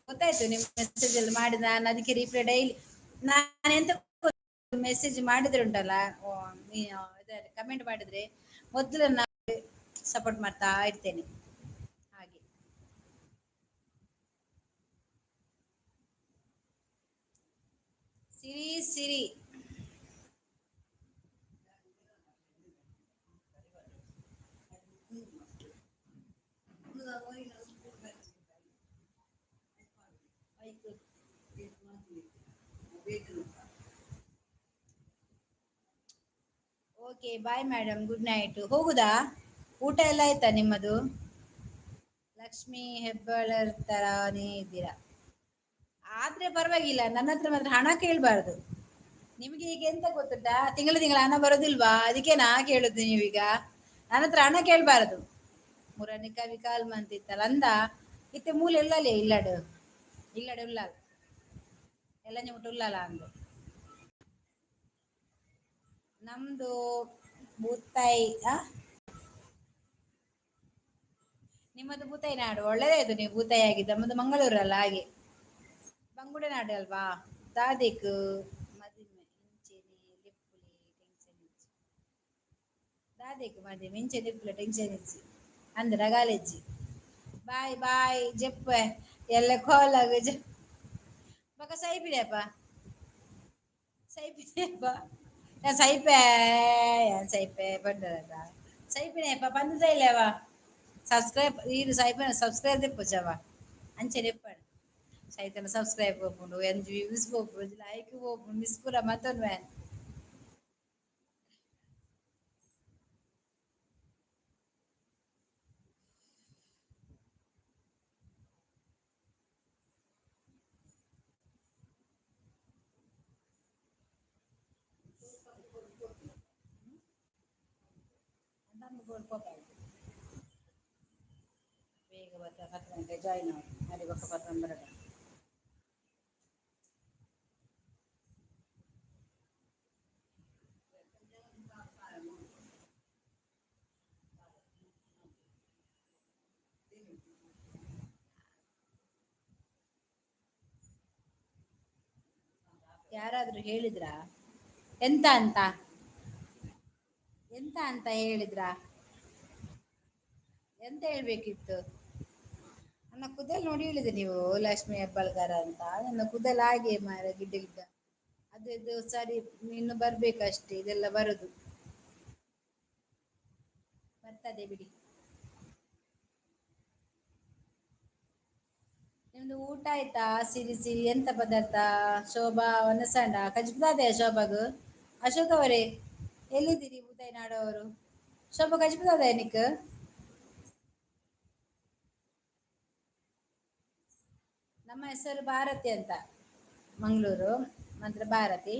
ಗೊತ್ತಾಯ್ತು ನಿಮ್ಮ ಮೆಸೇಜ್ ಅಲ್ಲಿ ಮಾಡಿದ ನಾನು, ಅದಕ್ಕೆ ರಿಪ್ಲೈ ಡೈಲಿ. ನಾನು ಎಂತ ಮೆಸೇಜ್ ಮಾಡಿದ್ರೆ ಉಂಟಲ್ಲ, ಕಮೆಂಟ್ ಮಾಡಿದ್ರೆ ಮೊದಲು ನಾನು ಸಪೋರ್ಟ್ ಮಾಡ್ತಾ ಇರ್ತೇನೆ. ಹಾಗೆ ಸಿರಿ ಸಿರಿ okay, bye madam, good night. ಹೋಗುದಾ? ಊಟ ಎಲ್ಲ ಆಯ್ತಾ ನಿಮ್ಮದು? ಲಕ್ಷ್ಮಿ ಹೆಬ್ಬಾಳರ್ ತರಾನೇ ಇದ್ದೀರಾ ಆದ್ರೆ ಪರವಾಗಿಲ್ಲ, ನನ್ನ ಹತ್ರ ಮಾತ್ರ ಹಣ ಕೇಳಬಾರ್ದು. ನಿಮಗೆ ಈಗ ಎಂತ ಗೊತ್ತುಂಟಾ? ತಿಂಗಳು ತಿಂಗಳ ಹಣ ಬರೋದಿಲ್ವಾ? ಅದಕ್ಕೆ ನಾ ಕೇಳುದು, ನೀವೀಗ ನನ್ನ ಹತ್ರ ಹಣ ಕೇಳಬಾರದು. ಮುರನಿ ಕವಿ ಕಾಲ್ ಮಂತಿತ್ತಲ್ಲ ಅಂದ ಇತ್ತೆ ಮೂಲೆ ಇಲ್ಲಲೇ ಇಲ್ಲಡು ಇಲ್ಲಡು ಉಳ್ಳಾಲ ಎಲ್ಲ ನಿಮ್ಗೆ ಉಳ್ಳಾಲ ಅಂದು. ನಮ್ದು ಬೂತಾಯಿ. ಆ ನಿಮ್ಮದು ಬೂತಾಯಿ ನಾಡು, ಒಳ್ಳೆದಾಯ್ತು ನೀವು ಬೂತಾಯಿ ಆಗಿದ್ದು. ನಮ್ಮದು ಮಂಗಳೂರಲ್ಲ, ಹಾಗೆ ಬಂಗುಡೆ ನಾಡು ಅಲ್ವಾ? ದಾದಿಕ್ ಮದಿಮೆ ಇಂಚೆನೆ ಲಿಪ್ಪುಲಿ ಟೆನ್ಷನ್ ಇಜ್ಜಿ. ದಾದಿಕ್ ಮದಿಮೆ ಇಂಚೆ ಲಿಪ್ಪುಲೆ ಟೆನ್ಷನ್ ಇಜ್ಜಿ ಅಂದ್ರೆ ರಗಾಲೆಜ್ಜಿ. Boy boy ಜೆಪ್ಪೆ. ಎಲ್ಲ ಕೋಲಾಗ ಬೊಕ ಸೈಪಿನಪ್ಪ ಸೈಪಿನಪ್ಪ ಯಾನ್ ಸೈಪೆ ಯಾನ್ ಸೈಪೆ ಪಂಡರತ ಸೈಪಿನಪ್ಪ ಪಂದ್ ಸೈಲೇವಾ ಸಬ್ಸ್ಕ್ರೈಬ್ ಈರು ಸೈಪಿನ ಸಬ್ಸ್ಕ್ರೈಬ್ ದೆಪ್ಪುಜವ ಅಂಚನೆ ಇಪ್ಪಡು ಸೈತನ ಸಬ್ಸ್ಕ್ರೈಬ್ ಪೋಪುಂಡು ಒಂಜಿ ವ್ಯೂಸ್ ಪೋಪುಂಡು ಒಂಜಿ ಲೈಕ್ ಪೋಪುಂಡು ಮಿಸ್ ಪೂರ ಮತ್ತೊಂದು ಬೇಗ ಬತ್ತ 10 ಗಂಟೆ ಜಾಯಿನ್ ಆವು ಅಲ್ಲಿ ಬೊಕ್ಕ ಪತ್ತೊಂದು ಬರಡ. ಯಾರಾದ್ರೂ ಹೇಳಿದ್ರಾ ಎಂತ ಅಂತ? ಎಂತ ಅಂತ ಹೇಳಿದ್ರಾ? ಎಂತ ಹೇಳ್ಬೇಕಿತ್ತು? ನನ್ನ ಕುದಲ್ ನೋಡಿ ಹೇಳಿದೆ ನೀವು ಲಕ್ಷ್ಮಿ ಹೆಬ್ಬಾಳ್ಕರ್ ಅಂತ. ನನ್ನ ಕುದಲ್ ಹಾಗೆ ಮಾರ ಗಿಡ್ಡ ಗಿಡ್ಡ, ಅದು ಇದು ಸರಿ ಇನ್ನು ಬರ್ಬೇಕಷ್ಟೇ, ಇದೆಲ್ಲ ಬರುದು ಬರ್ತದೆ ಬಿಡಿ. ನಿಮ್ದು ಊಟ ಆಯ್ತಾ? ಸಿರಿ ಸಿರಿ ಎಂತ ಪದಾರ್ಥ? ಶೋಭಾ ವನಸಂಡ ಕಜ್ಬುದಾದೆ ಶೋಭಾಗ್. ಅಶೋಕ್ ಅವರೇ ಎಲ್ಲಿದ್ದೀರಿ? ನಾಡವರು ಶೋಭಾ ಕಜ್ಬುದಾದೆ ನಿಕ್? ನಮ್ಮ ಹೆಸರು ಭಾರತಿ ಅಂತ, ಮಂಗಳೂರು ಮಂತ್ರ ಭಾರತಿ.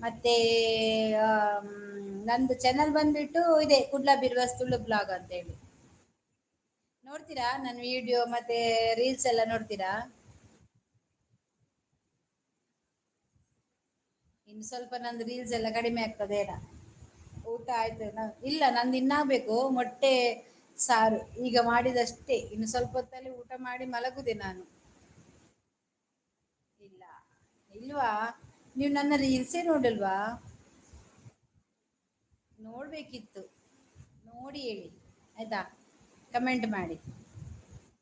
ಮತ್ತೆ ನಂದು ಚಾನಲ್ ಬಂದ್ಬಿಟ್ಟು ಇದೆ ಕುಡ್ಲ ಬಿರ್ವಾಸ್ ತುಳು ಬ್ಲಾಗ್ ಅಂತ ಹೇಳಿ. ನೋಡ್ತೀರಾ ನನ್ನ ವಿಡಿಯೋ ಮತ್ತೆ ರೀಲ್ಸ್ ಎಲ್ಲ ನೋಡ್ತೀರಾ? ಇನ್ನು ಸ್ವಲ್ಪ ನಂದು ರೀಲ್ಸ್ ಎಲ್ಲ ಕಡಿಮೆ ಆಗ್ತದೆ ಏನ. ಊಟ ಆಯ್ತು? ಇಲ್ಲ, ನಂದು ಇನ್ನಾಗಬೇಕು. ಮೊಟ್ಟೆ ಸಾರು ಈಗ ಮಾಡಿದಷ್ಟೇ, ಇನ್ನು ಸ್ವಲ್ಪ ಹೊತ್ತಲ್ಲಿ ಊಟ ಮಾಡಿ ಮಲಗುದೆ ನಾನು. ಇಲ್ಲ ಇಲ್ವಾ? ನೀವು ನನ್ನ ರೀಲ್ಸೇ ನೋಡಲ್ವಾ? ನೋಡ್ಬೇಕಿತ್ತು, ನೋಡಿ ಹೇಳಿ ಆಯ್ತಾ? ಕಮೆಂಟ್ ಮಾಡಿ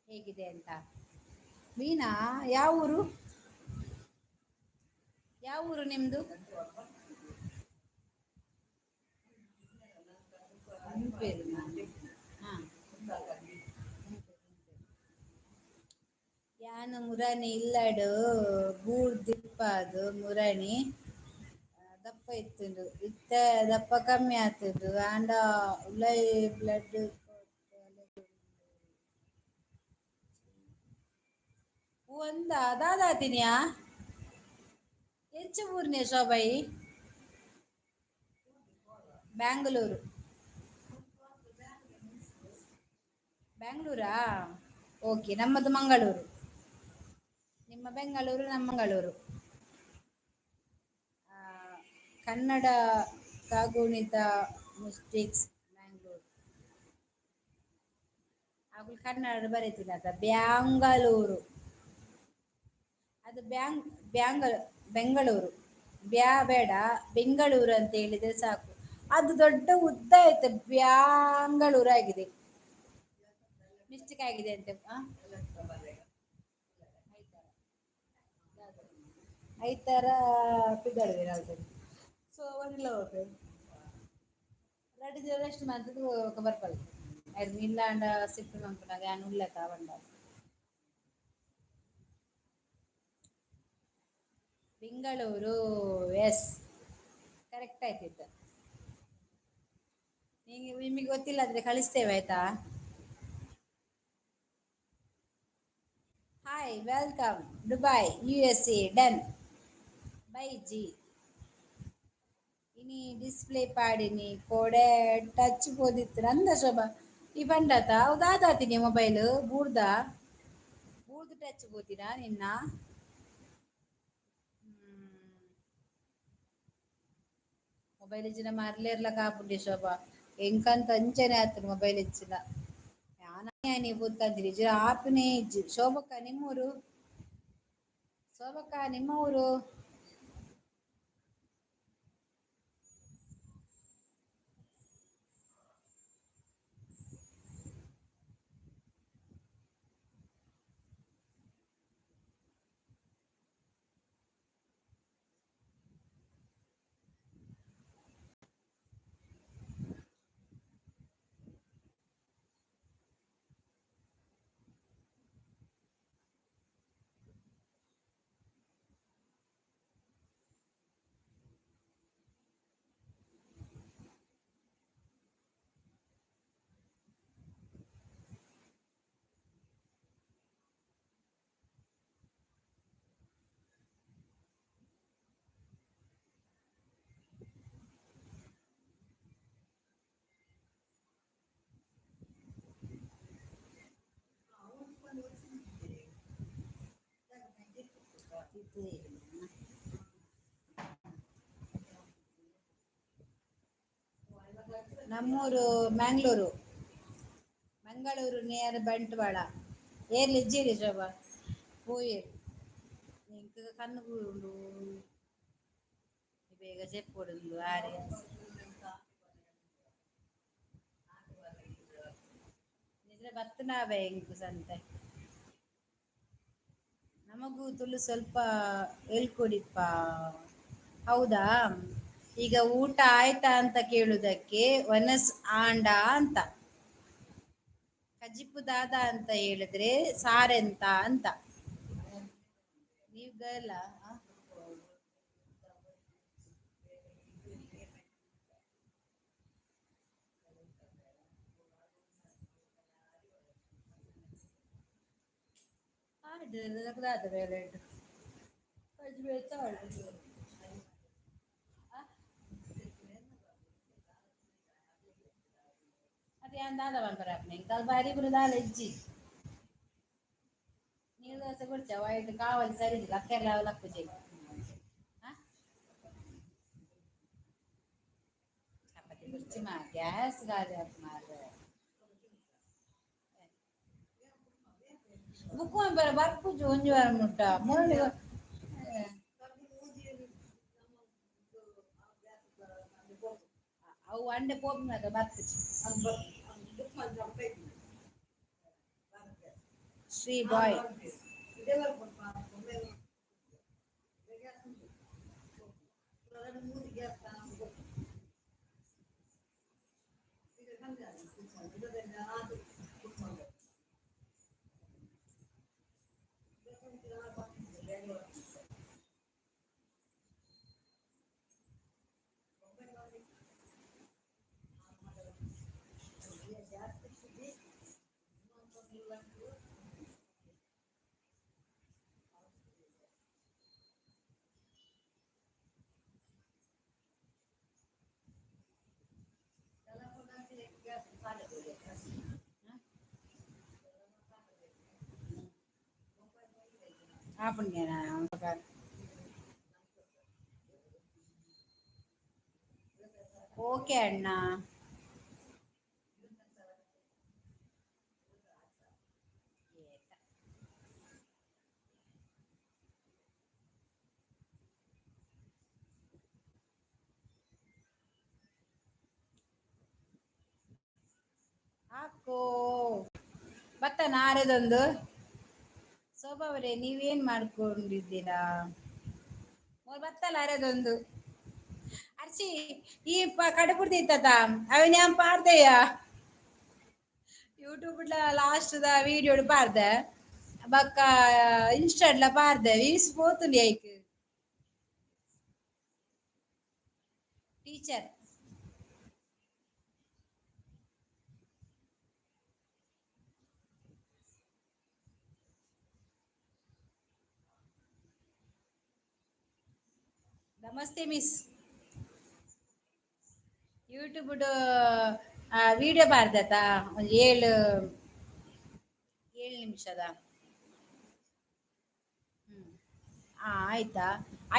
ಹೇಗಿದೆ ಅಂತ. ಮೀನಾ, ಯಾವ ಊರು? ಯಾವ ಊರು ನಿಮ್ದು? ಹಾ, ಯಾನು ಮುರಾನಿ ಇಲ್ಲಡು ಬೂರ್ದಿಪ್ಪಾದು ಮುರಣಿ ದಪ್ಪ ಇತ್ತುಂಡು, ಇತ್ತೆ ದಪ್ಪ ಕಮ್ಮಿ ಆತುಂಡು. ಆಂಡ ಉಲಯಿ ಬ್ಲಡ್ ಒಂದ ದಾದಾತಿನಿಯಾ ಎಂಚ ಊರ್ನೆ ಶೋಭಾಯಿ? ಬ್ಯಾಂಗ್ಳೂರು. ಬ್ಯಾಂಗ್ಳೂರಾ? ಓಕೆ, ನಮ್ಮದು ಮಂಗಳೂರು. ನಿಮ್ಮ ಬೆಂಗಳೂರು, ನಮ್ಮ ಮಂಗಳೂರು. ಕನ್ನಡ ಕಾಗುಣಿತ ಮಿಸ್ಟೇಕ್ಸ್ ಬ್ಯಾಂಗ್ಳೂರು. ಅವು ಕನ್ನಡ ಬರೀತೀನಿ ಬ್ಯಾಂಗಳೂರು. ಅದು ಬ್ಯಾಂಗ್ ಬ್ಯಾಂಗಲ್ ಬೆಂಗಳೂರು, ಬ್ಯಾ ಬೇಡ, ಬೆಂಗಳೂರು ಅಂತ ಹೇಳಿದ್ರೆ ಸಾಕು. ಅದು ದೊಡ್ಡ ಉದ್ದ ಆಯ್ತು, ಬ್ಯಾಂಗಳೂರು ಆಗಿದೆ, ಮಿಸ್ಟೇಕ್ ಆಗಿದೆ ಅಂತೆ. ಐತಾರ ಪಿದಾಡುವೆರ್ ಸೊ ಒಂದಿಲ್ಲ ರಡ್ಡ್ ದಿನ ರೆಸ್ಟ್ ಮಂತುದು ಬರ್ಪಲ್ ಐರ್ದ್ ಇಲ್ಲಾಂಡ ಸಿಟ್ಟು ಮನ್ಪುನಗ ಯಾನ್ ಉಲ್ಲೆತ ಪಂಡ. ಬೆಂಗಳೂರು, ಎಸ್, ಕರೆಕ್ಟ್ ಆಯ್ತಿತ್ತು. ನಿಮಗೆ ನಿಮಗೆ ಗೊತ್ತಿಲ್ಲ ಅಂದ್ರೆ ಕಳಿಸ್ತೇವೆ ಆಯ್ತಾ? Hi, welcome. Dubai, USA, done. Bye G. ಇನಿ ಡಿಸ್ಪ್ಲೇ ಪಾಡಿನಿ ಕೋಡೆ ಟಚ್ ಪೋದಿತ್ತು ನಂದ ಶೋಭಾ ಈ ಪಂಡತ ಅವು ದಾದಾತಿನಿ ಮೊಬೈಲ್ ಬೂರ್ದ ಬೂರ್ದು ಟಚ್ ಪೋತಿನ ನಿನ್ನ. ಮೊಬೈಲ್ ಇಜ್ಜಿನ ಮರ್ಲೇರ್ಲ ಕಾಪುಂಡಿ ಶೋಭಾ, ಎಂಕಂತ ಅಂಚನೆ ಆತುಂಡು ಮೊಬೈಲ್ ಇಜ್ಜಿನ. ಯಾನ್ ಪೂತ್ಕಂತಿನಿ ಇಜ್ಜಿಡ ಆಪುನೇ ಇಜ್ಜಿ. ಶೋಭಕ್ಕ ನಿಮ್ಮೂರು? ಶೋಭಕ್ಕ ನಿಮ್ಮ ಊರು? ನಮ್ಮೂರು ಮ್ಯಾಂಗ್ಳೂರು, ಮಂಗಳೂರು ನಿಯರ್ ಬಂಟ್ವಾಳ. ಏರ್ಲಿ ಇಜ್ಜಿರಿ ಶೋಭಾ ಪೋಯೆರ್. ಎಂಕ್ ಕಣ್ಣು ಉಂಡು, ಬೇಗ ಜೆಪ್ಪೊಡುಂದು ಆರೆ. ನಿದ್ರೆ ಬತ್ತನಾವೆ ಎಂಕ್ ಸಂತೆ. ನಮಗೂ ತುಳು ಸ್ವಲ್ಪ ಹೇಳ್ಕೊಡಿಪ್ಪ. ಹೌದಾ? ಈಗ ಊಟ ಆಯ್ತಾ ಅಂತ ಕೇಳುದಕ್ಕೆ ವನಸ್ ಆಂಡ ಅಂತ, ಕಜಿಪು ದಾದ ಅಂತ ಹೇಳಿದ್ರೆ ಸಾರೆಂತ ಅಂತ. ನೀವು ಗರ್ಲ? ಬೇಲೆ ಅದು ಯಾನ್ ದಾದ ಪನ್ಪರ ಎಂಕಲ್ ಬಾರಿ ಪೂರ ದಾಲ ಇಜ್ಜಿ. ನೀರು ದೋಸೆ ಕೊಡ್ಚ ವೈಟ್ ಕಾವಲಿ ಸರಿ ಲಕ್ಕೆಲ್ಲ ಲಕ್ಕುಜಿ. ಚಪಾತಿ ಕುರ್ಚಿ ಮಾ ಗ್ಯಾಸ್ ಗಾಲಿ ಮಾರ್ರೆ. ಬುಕ್ ಬರ ಬರ್ಪುಜು ಒಂಜಿ ವಾರ ಮುಟ್ಟ ಮುಳ್ಳು. ಅವು ಅಂಡೆ ಪೋಪಿನಾಗ ಬರ್ಪುಜಿ. ಶ್ರೀ ಬಾಯ್. ಆಪುಂಡೇನಾ? ಓಕೆ ಅಣ್ಣ. ಹಾಕೋ ಬತ್ತ ನಾರೆದೊಂದು. ಶೋಭಾ ಅವರೇ, ನೀವೇನ್ ಮಾಡ್ಕೊಂಡಿದ್ದೀರಾ? ಬತ್ತಲ್ಲ ಅರೆದೊಂದು. ಅರ್ಚಿ ಈ ಕಡುಬುಡ್ದಿತ್ತತ ಅವನ್ ಯಾನ್ ಪಾಡ್ದೆಯ ಯೂಟ್ಯೂಬ್ ಲಾಸ್ಟ್ the video ಪಾಡ್ದೆ, ಬೊಕ್ಕ ಇನ್ಸ್ಟಾಡ್ಲ ಪಾಡ್ದೆ. ವೀಸ್ ಪೋತುಂಡು ಐಕ್. ಟೀಚರ್. ನಮಸ್ತೆ ಮಿಸ್. ಯೂಟ್ಯೂಬ್ ವಿಡಿಯೋ ಪಾಡ್ದತ, ಒಂಜಿ ಏಳು ಏಳು ನಿಮಿಷದ. ಹ್ಮ್ ಆ ಆಯ್ತಾ?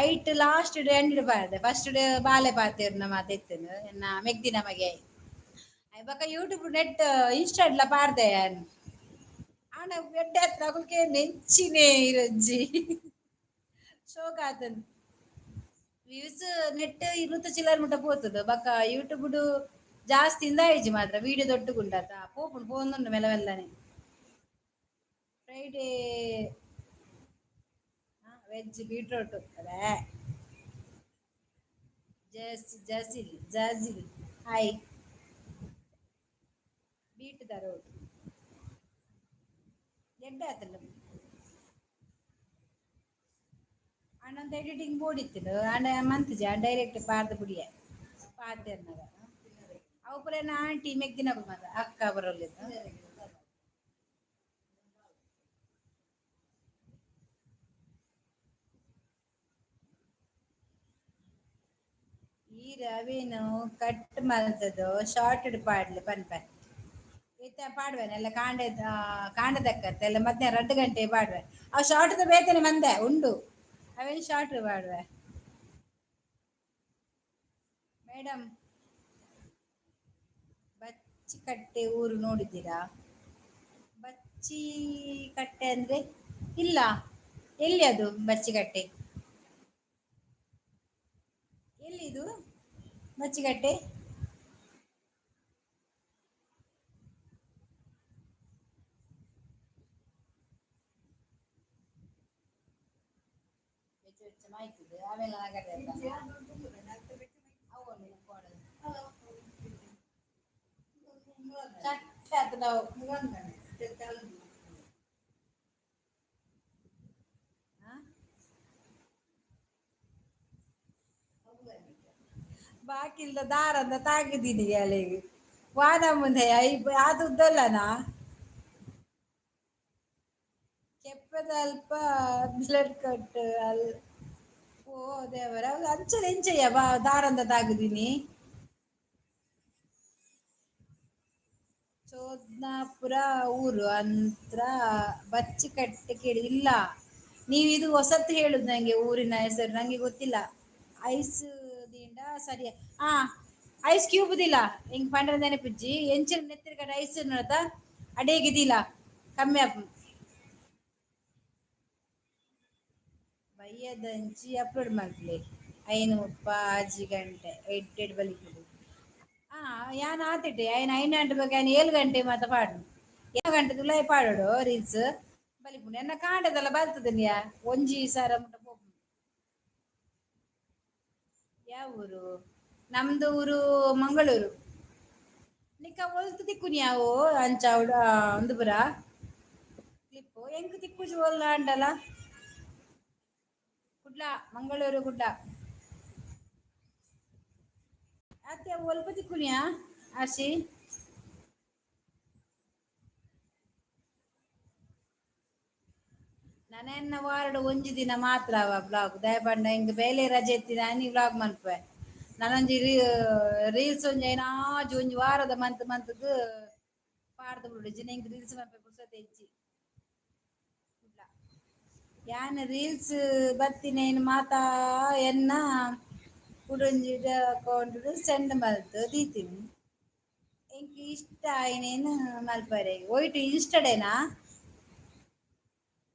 ಐಟ್ ಲಾಸ್ಟ್ ಎಂಡ್ ಪಾಡ್ದೆ. ಫಸ್ಟ್ ಬಾಲೆ ಪಾತೆರ್ನ ಮಾತೆತ್ತನು ಎನ್ನ ಮೆಗ್ದಿನ ಮಗೆ. ಬೊಕ ಯೂಟ್ಯೂಬ್ ನೆಟ್ ಇನ್ಸ್ಟಾಡ್ಲ ಪಾಡ್ದೆ ಯಾನ್. ಆಂಡ ಎಡ್ಡೆ ಆತ್ನ ಅಕುಲ್ಕೆ ನೆಂಚಿನೆ ಇರೊಂಜಿ ಶೋಕ್ ಆತುಂಡು. ವ್ಯೂಸ್ ನೆಟ್ 200 ಚಿಲ್ಲರ್ ಮುಟ್ಟ ಪೋತುಂಡು. ಬೊಕ ಯೂಟ್ಯೂಬ್ ಜಾಸ್ತಿ ಇಂದ ಆಯ್ಜಿ ಮಾತ್ರ. ವಿಡಿಯೋ ದೊಡ್ಡಗುಂಡತ ಪೋಪುಂಡು, ಪೋಂದುಂಡು ಮೆಲ್ಲ ಮೆಲ್ಲನೆ. ಫ್ರೈಡೇ ವೆಜ್ ಬೀಟ್ರೋಟ್ ಅದೇ. ಜಸ್ ಜಸಿಲ್ ಜಾಜಿಲ್ ಹಾಯ್. ಬೀಟ್ the road ಎಡ್ಡೆ ಆತುಂಡು. ಆಂಡ ಎಡಿಟಿಂಗ್ ಬೋರ್ಡ್ ಇತ್ತುಂಡು, ಆಂಡ ಮಂತುಜಿ. ಆಂಡ ಡೈರೆಕ್ಟ್ ಪಾಡ್ದ್ ಬುಡಿಯೆ ಪಾತೆರ್ನಗ. ಅವು ಪೂರ ಎನ್ನ ಆಂಟಿ ಮೆಗ್ದಿನಕುಲು ಮಾತ ಅಕ್ಕ ಬರೋಲಿದ್ದು. ಈ ರವಿನು ಕಟ್ ಮಲ್ತದು ಶಾರ್ಟ್ ಪಾಡ್ಲೆ ಪನ್ಪೆ. ಇತ್ತೆ ಪಾಡ್ವೆನೆ ಎಲ್ಲ ಕಾಂಡೆ ಕಾಂಡೆ ದಕ್ಕತ್ತೆ ಎಲ್ಲ ಮಧ್ಯಾಹ್ನ 2 ಗಂಟೆ ಪಾಡ್ವೆ. ಅವು ಶಾರ್ಟ್ ಬೇತನೆ ಮಂದೆ ಉಂಡು. ಅವೇನು ಶಾರ್ಟ್ ಪಾಡುವೆ. ಮೇಡಮ್, ಬಚ್ಚಿಕಟ್ಟೆ ಊರು ನೋಡಿದ್ದೀರಾ? ಬಚ್ಚಿಕಟ್ಟೆ ಅಂದ್ರೆ ಇಲ್ಲ. ಎಲ್ಲಿ ಅದು ಬಚ್ಚಿಕಟ್ಟೆ? ಎಲ್ಲಿದು ಬಚ್ಚಿಕಟ್ಟೆ? ಬೆಚ್ಚ ಬೆಚ್ಚ ಮಾಯ್ತದೆ ಆಮೇಲೆ. ನಾವು ಬಾಕಿಲ್ದ ದಾರಂದ ತಾಗಿದ್ದೀನಿ ಅಲೆಗೆ ವಾನ ಮುಂದೆ I ಆದುದ್ದಲ್ಲನಾ. ಕೆಪ್ಪದ ಅಲ್ಪ ಬ್ಲಡ್ ಕಟ್ ಅಲ್. ಓ ದೇವರ, ಅಂಚನೆ ಎಂಚಯ್ಯ ಬಾ ದಾರಂದ ತಾಗುದೀನಿ. ಚೋದ್ನಾಪುರ ಊರು ಅಂತ್ರ ಬಚ್ಚಿಕಟ್ಟೆ ಕೇಳಿ ಇಲ್ಲ. ನೀವು ಇದು ಹೊಸತ್ತು ಹೇಳುದು ನಂಗೆ. ಊರಿನ ಹೆಸರು ನಂಗೆ ಗೊತ್ತಿಲ್ಲ. ಐಸ್ ದಿಂಡ ಸರಿ. ಆ ಐಸ್ ಕ್ಯೂಬ್ ದಿಲ್ಲ ಹಿಂಗ್ ಪಂಡ್ರ ನೆನಪಿಜ್ಜಿ. ಎಂಚಿನ ನೆತ್ತಿರ ಕಡೆ ಐಸ್ ನೋಡ್ತಾ ಅಡೇಗಿದಿಲ್ಲ, ಕಮ್ಮಿ ಆಪು. ಬಯ್ಯದಂಚಿ ಅಪ್ಲೋಡ್ ಮಲ್ಪಲೆ. 5:30 6 ಗಂಟೆ ಎಡ್ ಎಡ್ ಬಲಿಪುಡು. ಆ ಯಾನ್ ಆತಿಟ್ಟೆ ಐನ್ ಐನ್ ಗಂಟೆ ಬಗ್ಗೆ ಐನ್ 7 ಗಂಟೆ ಮಾತ ಪಾಡು. 7 ಗಂಟೆ ತುಲಾಯಿ ಪಾಡೋಡು ರೀಲ್ಸ್ ಬಲಿಪುಂಡು. ಎನ್ನ ಕಾಂಡದಲ್ಲ ಬರ್ತದನಿಯ ಒಂಜಿ ಸಾರ ಮುಟ್ಟ ಪೋಪುಂಡು. ಯಾವ ಊರು? ನಮ್ದು ಊರು ಮಂಗಳೂರು. ನಿಕ್ಕ ಒಲ್ತು ತಿಕ್ಕುನಿ ಯಾವು ಅಂಚ ಒಂದು ಪುರ ಕ್ಲಿಪ್ಪು ಎಂಕ್ ತಿಕ್ಕುಜಿ ಒಲ್ಲ ಅಂಡಲ. ಕುಡ್ಲ, ಮಂಗಳೂರು ಕುಡ್ಲ. ಅತ್ತೆ ಒಲ್ಪ ತಿಕ್ಕುನಿಯಾ ಆಶಿ? ನನೆನ್ನ ವಾರಡ್ ಒಂಜಿ ದಿನ ಮಾತ್ರ ಅವ ಬ್ಲಾಗ್. ದಯಪಂಡ ಇಂಕ್ ಬೇಲೆ ರಜೆ ಇತ್ತಿನ ಅನಿ ವ್ಲಾಗ್ ಮನ್ಪುವೆ. ನನೊಂಜಿ ರೀಲ್ಸ್ ಒಂಜಿ ಐನಾಜಿ ಒಂಜಿ ವಾರದ ಮಂತ್ ಮಂತ್ಗ್ ಪಾಡ್ದ್ ಬುಡು. ಇಜ್ಜಿಂಡ ಎಂಕ್ ರೀಲ್ಸ್ ಮನ್ಪೆ ಪುರ್ಸೊತೆ ಇಜ್ಜಿ. ಕುಡ್ಲ. ಯಾನ್ ರೀಲ್ಸ್ ಬತ್ತಿನೇನ್ ಮಾತಾ ಎನ್ನ ಕುಡೊಂಜಿ ಅಕೌಂಟ್ ಸೆಂಡ್ ಮಲ್ತ್ ದೀತೀನಿ. ಎಂಕ್ ಇಷ್ಟ ಆಯಿನೇನ್ ಮಲ್ಪರೆ. ಒಯ್ಟ್ ಇನ್ಸ್ಟಡೇನಾ?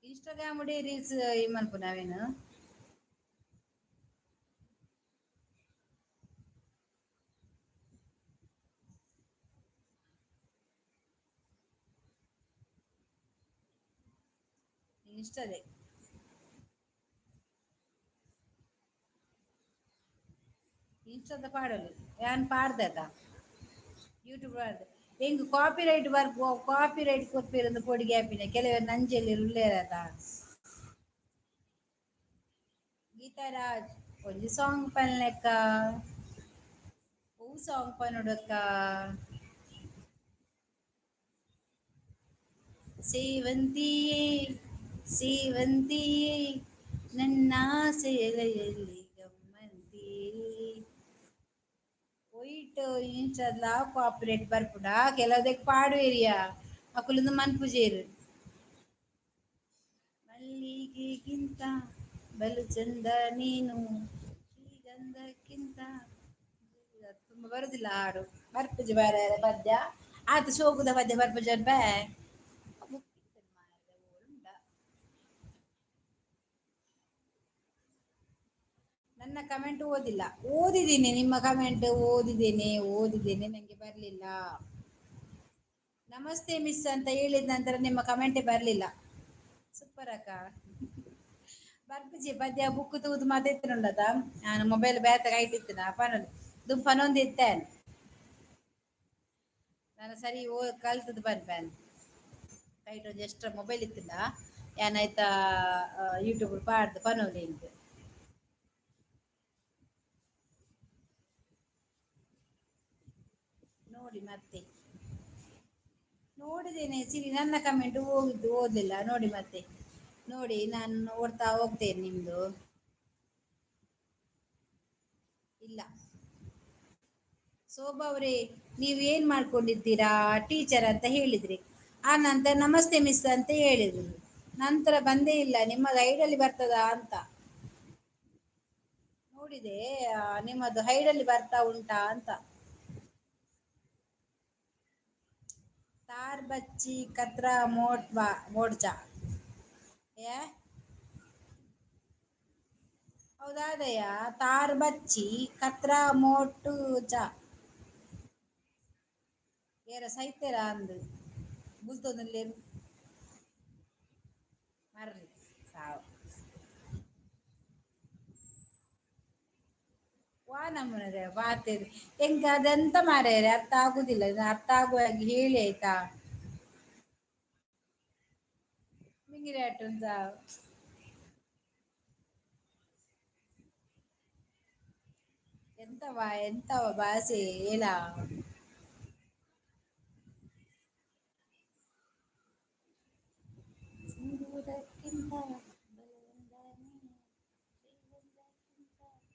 ಇನ್ಸ್ಟಾಗ್ರಾಮ್ ರೀಲ್ಸ್ ಮನ್ಪುನ ಅವೇನು? ಇನ್ಸ್ಟಾದೆ ಇನ್ಸ್ಟಾದ ಪಾಡೊಲಿ. ಯಾನ್ ಪಾಡ್ದೆತ ಯೂಟ್ಯೂಬ್ ಪಾಡ್ದೆ. ಎಂಕ್ ಕಾಪಿ ರೈಟ್ ಬರ್ಪು, ಕಾಪಿ ರೈಟ್ ಕೊರ್ಪೆರ್ ಪೋಡಿಗೆ ಆಪಿನ. ಕೆಲವೆರ್ ನಂಜೆಲ್ ಉಲ್ಲೆರ್. ಗೀತಾ ರಾಜ್, ಒಂಜಿ ಸಾಂಗ್ ಪನ್ಲೆಕ್ಕ. ಒವು ಸಾಂಗ್ ಪನೊಡಕ್ಕ? ಸೇವಂತಿಯೇ ಸೇವಂತಿಯೇ ನನ್ನ ಸೇಲೆಯಲ್ಲಿ ಗಮ್ಮಂತಿಯೇ. ಒಯ್ಟ್ ಇನ್ಸ್ಟಾದ್ಲ ಕಾಪಿರೈಟ್ ಬರ್ಪುಡ. ಕೆಲವುದಕ್ಕೆ ಪಾಡುವೆರಿಯ, ಅಕುಲುಂದು ಮನ್ಪುಜೆರ್. ಮಲ್ಲಿಗೆಗಿಂತ ಬಲು ಚಂದ ನೀನು, ಶ್ರೀಗಂಧಕ್ಕಿಂತ. ತುಂಬ ಬರುದಿಲ್ಲ ಹಾಡು. ಬರ್ಪುಜಿ ಬಾರ ಪದ್ಯ. ಆತ ಶೋಕುದ ಪದ್ಯ ಬರ್ಪುಜಿ ಬೇ. ನನ್ನ ಕಮೆಂಟ್ ಓದಿಲ್ಲ. ಓದಿದ್ದೀನಿ, ನಿಮ್ಮ ಕಮೆಂಟ್ ಓದಿದ್ದೇನೆ, ಓದಿದ್ದೇನೆ. ನನಗೆ ಬರಲಿಲ್ಲ. ನಮಸ್ತೆ ಮಿಸ್ ಅಂತ ಹೇಳಿದ ನಂತರ ನಿಮ್ಮ ಕಮೆಂಟೇ ಬರಲಿಲ್ಲ. ಸೂಪರ್ ಅಕ್ಕ. ಬರ್ಪುಜಿ ಪದ್ಯ. ಬುಕ್ ತೂದು ಮಾತೈತಿನುಂಡದ. ನಾನು ಮೊಬೈಲ್ ಬೇತ ಕೈಟಿತ್ತಿನ ಪನೊಂದು ದುಂಬು ಪನೊಂದು ಇತ್ತೇನೆ ನಾನು. ಸರಿ ಓ ಕಲ್ತದ್ದು ಪನ್ಪೇನ್. ಕೈಟ್ ಒಂಜಿ ಎಕ್ಸ್ಟ್ರಾ ಮೊಬೈಲ್ ಇತ್ತಿಲ್ಲ. ಯಾನ್ ಯೂಟ್ಯೂಬ್ ಪಾಡ್ದು ಪನೊಲಿ ಎಂಕ್. ನೋಡಿ ಮತ್ತೆ. ನೋಡಿದ್ದೇನೆ ಸಿರಿ, ನನ್ನ ಕಮೆಂಟ್ ಹೋಗಿದ್ದು ಓದಲಿಲ್ಲ. ನೋಡಿ ಮತ್ತೆ ನೋಡಿ. ನಾನು ನೋಡ್ತಾ ಹೋಗ್ತೇನೆ ನಿಮ್ದು. ಇಲ್ಲ. ಶೋಭಾ ಅವರೇ, ನೀವು ಏನ್ ಮಾಡ್ಕೊಂಡಿದ್ದೀರಾ? ಟೀಚರ್ ಅಂತ ಹೇಳಿದ್ರಿ. ಆ ನಂತರ ನಮಸ್ತೆ ಮಿಸ್ ಅಂತ ಹೇಳಿದ್ರು. ನಂತರ ಬಂದೇ ಇಲ್ಲ. ನಿಮ್ಮ ಗೈಡಲ್ಲಿ ಬರ್ತದಾ ಅಂತ. ನೋಡಿದೆ, ನಿಮ್ಮದು ಹೈಡಲ್ಲಿ ಬರ್ತಾ ಉಂಟಾ ಅಂತ. ತಾರ್ ಬಚ್ಚಿ ಕತ್ರ ಮೋಟ್ ಬಾ ಮೋಡ್ಚಾ ಏ ಹೌದಾದಯ್ಯ? ತಾರ್ ಬಚ್ಚಿ ಕತ್ರ ಮೋಟು ಚ ಏರ ಸೈತೆರ ಅಂದು ಬುಲ್ತೊಂದುಲ್ಲೇರು ಮರ್ರಿ ಸಾವು. ವಾ ನಮ್ಮನೆ ಬಾತೇರಿ ಎಂಕ ಅದೆಂತ ಮಾರ್ಯಾರೆ, ಅರ್ಥ ಆಗುದಿಲ್ಲ. ಇದು ಅರ್ಥ ಆಗುವ ಹಾಗೆ ಹೇಳಿ ಆಯ್ತಾ? ಮಿಂಗಿರಿ ಸಾವು. ಎಂತವಾ ಎಂತವ ಭಾಷೆ ಹೇಳ? ಸಿಂಧೂರಕ್ಕಿಂತ ಬಲವಂದನೆ, ಶ್ರೀಗಂಧಕ್ಕಿಂತ ಬಲು.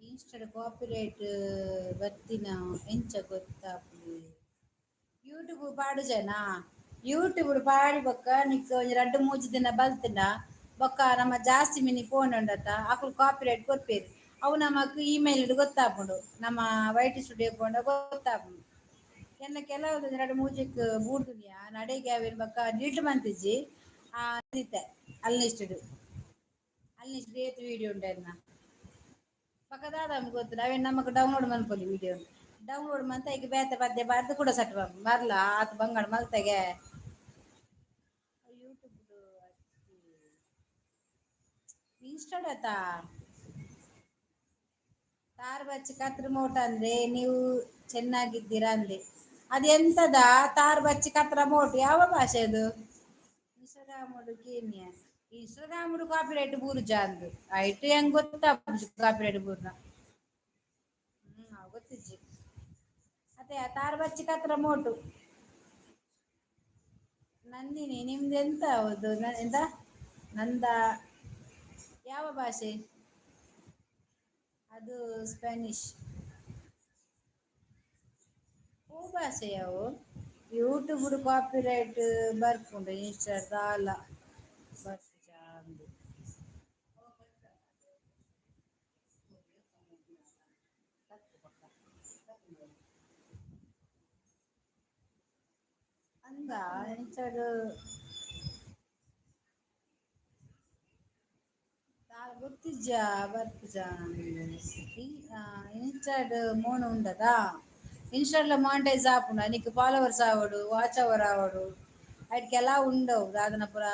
ಇನ್ಸ್ಟಾಡ್ ಕಾಪಿರೈಟ್ ಬತ್ತಿನ ಎಂಚ ಗೊತ್ತಾಪುಂಡು? ಯೂಟ್ಯೂಬ್ ಪಾಡು ಜನ, ಯೂಟ್ಯೂಬ್ ಪಾಡಿ ಬೊಕ್ಕ ನಿಕ್ ಒಂಜಿ ರಡ್ಡ್ ಮೂಜಿ ದಿನ ಬಲ್ತ್ಂಡ ಬೊಕ್ಕ ನಮ್ಮ ಜಾಸ್ತಿ ಮಿನಿ ಫೋನ್ ಉಂಡತ, ಅಕುಲು ಕಾಪಿರೈಟ್ ಕೊರ್ಪೆರ್. ಅವು ನಮಕ್ ಇಮೇಲ್ ಗೊತ್ತಾಪುಂಡು. ನಮ್ಮ ವೈಟ್ ಸ್ಟುಡಿಯೋ ಪೋಂಡ ಗೊತ್ತಾಪುಂಡು. ಎನ್ನ ಕೆಲವು ರಡ್ಡ್ ಮೂಜಿಕ್ ಬೂರ್ದುನಿಯ ನಡೆಗೆ ಅವೇನ್ ಬೊಕ್ಕ ಡಿಲೀಟ್ ಮಂತಿಜ್ಜಿ. ಇತ್ತೆ ಅನ್ಲಿಸ್ಟೆಡ್ ಅನ್ಲಿಸ್ಟೆಡ್ ಏತ್ ವಿಡಿಯೋ ಉಂಡು ಎನ್ನ. ಬೊಕ್ಕ ದಾದ ಗೊತ್ತಿಲ್ಲ, ಅವೇನ್ ನಮಕ್ ಡೌನ್ಲೋಡ್ ಮನ್ಪೊಲಿ. ವಿಡಿಯೋ ಡೌನ್ಲೋಡ್ ಮಂತ ಈಗ ಬೇತೆ ಪದ್ಯ ಬಾರ್ದು ಕೂಡ ಸಟ್ ಮರ್ಲ ಆತ್ ಬಂಗಾಳ ಮಲ್ತೆಗೆ. ಯೂಟ್ಯೂಬ್ ಇನ್ಸ್ಟಾಡ್ ಆತ. ತಾರ್ ಬಚ್ಚಿ ಕತ್ರ ಮೋಟ ಅಂದ್ರೆ ನೀವು ಚೆನ್ನಾಗಿದ್ದೀರಾ ಅಂದೆ. ಅದೆಂತದ ತಾರ್ ಬಚ್ಚಿ ಕತ್ರ ಮೋಟು? ಯಾವ ಭಾಷೆ ಅದು? ಇನ್ಸ್ಟಾಗ್ರಾಮ್ ಕೇನ್ಯ. ಇನ್ಸ್ಟಾಗ್ರಾಮ್ ಕಾಪಿರೈಟ್ ಬೂರುಜ ಅಂದು ಐಟ್ ಹೆಂಗ್ ಗೊತ್ತಾ? ಕಾಪಿರೈಟ್ ಬೂರ್ನ ಗೊತ್ತಿಜ್ಜಿ. ಅದೇ ತಾರ್ ಬಚ್ಚಿ ಕತ್ರ ಮೋಟು. ನಂದಿನಿ, ನಿಮ್ದು ಎಂತ? ಹೌದು, ಎಂತ ನಂದ? ಯಾವ ಭಾಷೆ ಅದು? ಸ್ಪ್ಯಾನಿಷ್ ಓ ಭಾಷೆ ಯಾವು? ಯೂಟ್ಯೂಬ್ ಕಾಪಿರೈಟ್ ಬರ್ಪುಂಡು, ಇನ್ಸ್ಟಾ ದಾಲ ಬರ್ಪುಜ ಅಂದು. ಅಂದ ಇನ್ಸ್ಟಾಡ್ ಗೊತ್ತಿಜ್ಜ ಬರ್ಪುಜ. ಇನ್ಸ್ಟಾಡ್ ಮೋನು ಉಂಡದಾ? ಇನ್ಸ್ಟಾಡ್ಲ ಮಾನಿಟೈಸ್ ಆಪುಂಡು. ನಿಕ್ ಫಾಲೋವರ್ಸ್ ಆವಡು, ವಾಚ್ ಅವರ್ ಆವಡು, ಐಟ್ ಉಂಡವು. ದಾದನ ಪುರ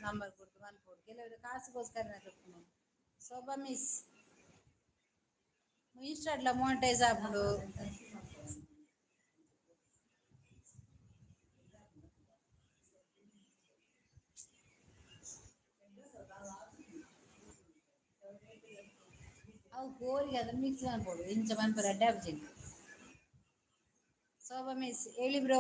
ನಂಬರ್ ಕೊಡ್ದು ಮನ್ಪೊಡು. ಕೆಲವರು ಕಾಸುಗೋಸ್ಕರ ಕೊರ್ಪುನು. ಶೋಭಾ ಮಿಸ್, ಇನ್ಸ್ಟಾಡ್ಲ ಮಾನಿಟೈಸ್ ಆಪುಂಡು. ಅವು ಕೋರಿಗೆ ಅದನ್ನ ಮಿಕ್ಸ್ ಮನ್ಪೊಡು. ಇಂಚ ಮನ್ಪರ ಅಡ್ಡೆ ಆಪುಜಿ. ಶೋಭಾ ಮಿಸ್, ಹೇಳಿ ಬ್ರೋ.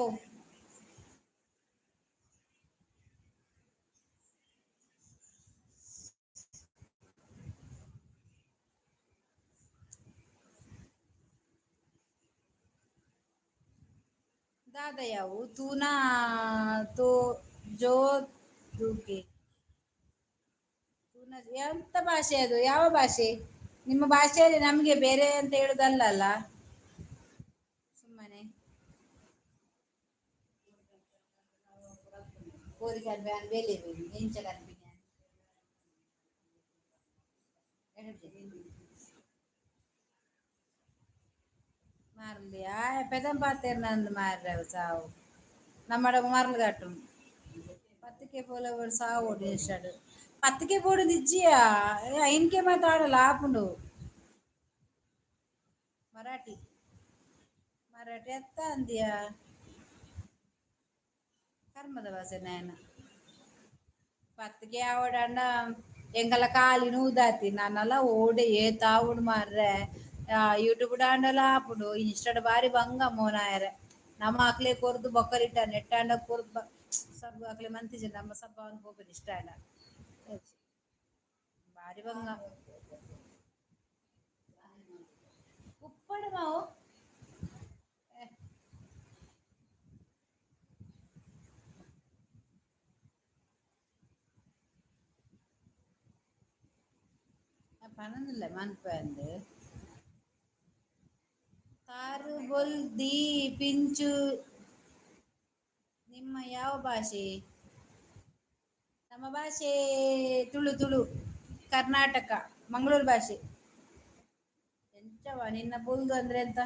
ದಾದಯಾವು ತೂನಾ ತೋ ಜೋ ದುಗೆ ತೂನಾ ಎಂತ ಭಾಷೆ ಅದು? ಯಾವ ಭಾಷೆ? ನಿಮ್ಮ ಭಾಷೆಯಲ್ಲಿ ನಮಗೆ ಬೇರೆ ಅಂತ ಹೇಳುದಲ್ಲ ಅಲ್ಲ, ಸುಮ್ಮನೆ. ಕೋರಿಕೆ ಬೇಲೆ ಎಂಚ ಕನ್ಪಿನಿ. ಮಾರ್ಲಿ ಆ ಪೆದಂ ಪಾತೇರ್ ನಂದು ಮಾರ್ರೆ ಸಾವು. ನಮ್ಮಡ ಮರ್ಲು ಕಟ್ಟು ಪತ್ತಿಗೆ ಫಾಲೋವರ್ಸ್ ಆವೊಡು ಇನ್ಸ್ಟಾಡ್. ಪತ್ತಿಗೆ ಬೋಡು ನಿಜ್ಜಿಯಾ? ಐನ್ಕೆ ಮಾತಾಡಲ್ಲ ಆಪುಂಡು. ಮರಾಠಿ, ಮರಾಠಿ ಅತ್ತ ಅಂದ್ಯಾ? ಕರ್ಮದ ಭಾಷೆ ನಾಯನ. ಪತ್ತಿಗೆ ಆವಡಂಡ ಎಂಕಲ ಕಾಲಿ ನೂದಾತಿ. ನಾನಲ್ಲ ಓಡೆ ಏತಾವುಡು ಮಾರ್ರೆ. ಯೂಟ್ಯೂಬ್ ಆಂಡಲ ಆಪುಂಡು. ಇನ್ಸ್ಟಾಡ್ ಬಾರಿ ಬಂಗ ಮೋನಾಯರೆ. ನಮ್ಮ ಅಕ್ಲೆ ಕೊರ್ದು ಬೊಕ್ಕಲಿಟ್ಟ ನೆಟ್ಟಾಂಡ ಕೊರ್ದು ಸಬ್ ಅಕ್ಲೆ ಮಂತಿಜ ನಮ್ಮ ಸಬ್ಬ ಒಂದು ಪೋಪುಜಿ ಇಷ್ಟ ಆಂಡ ಬಾರಿ ಬಂಗ. ಉಪ್ಪಡು ಮಾವು. ಪನಂದಿಲ್ಲ ಮನ್ಪಂದು ತಾರು ಬೊಲ್ the ಪಿಂಚು. ನಿಮ್ಮ ಯಾವ ಭಾಷೆ? ನಮ್ಮ ಭಾಷೆ ತುಳು, ತುಳು, ಕರ್ನಾಟಕ, ಮಂಗಳೂರು ಭಾಷೆ. ಎಂಚವ ನಿನ್ನ ಬೊಲ್ದು ಅಂದ್ರೆ ಎಂತ?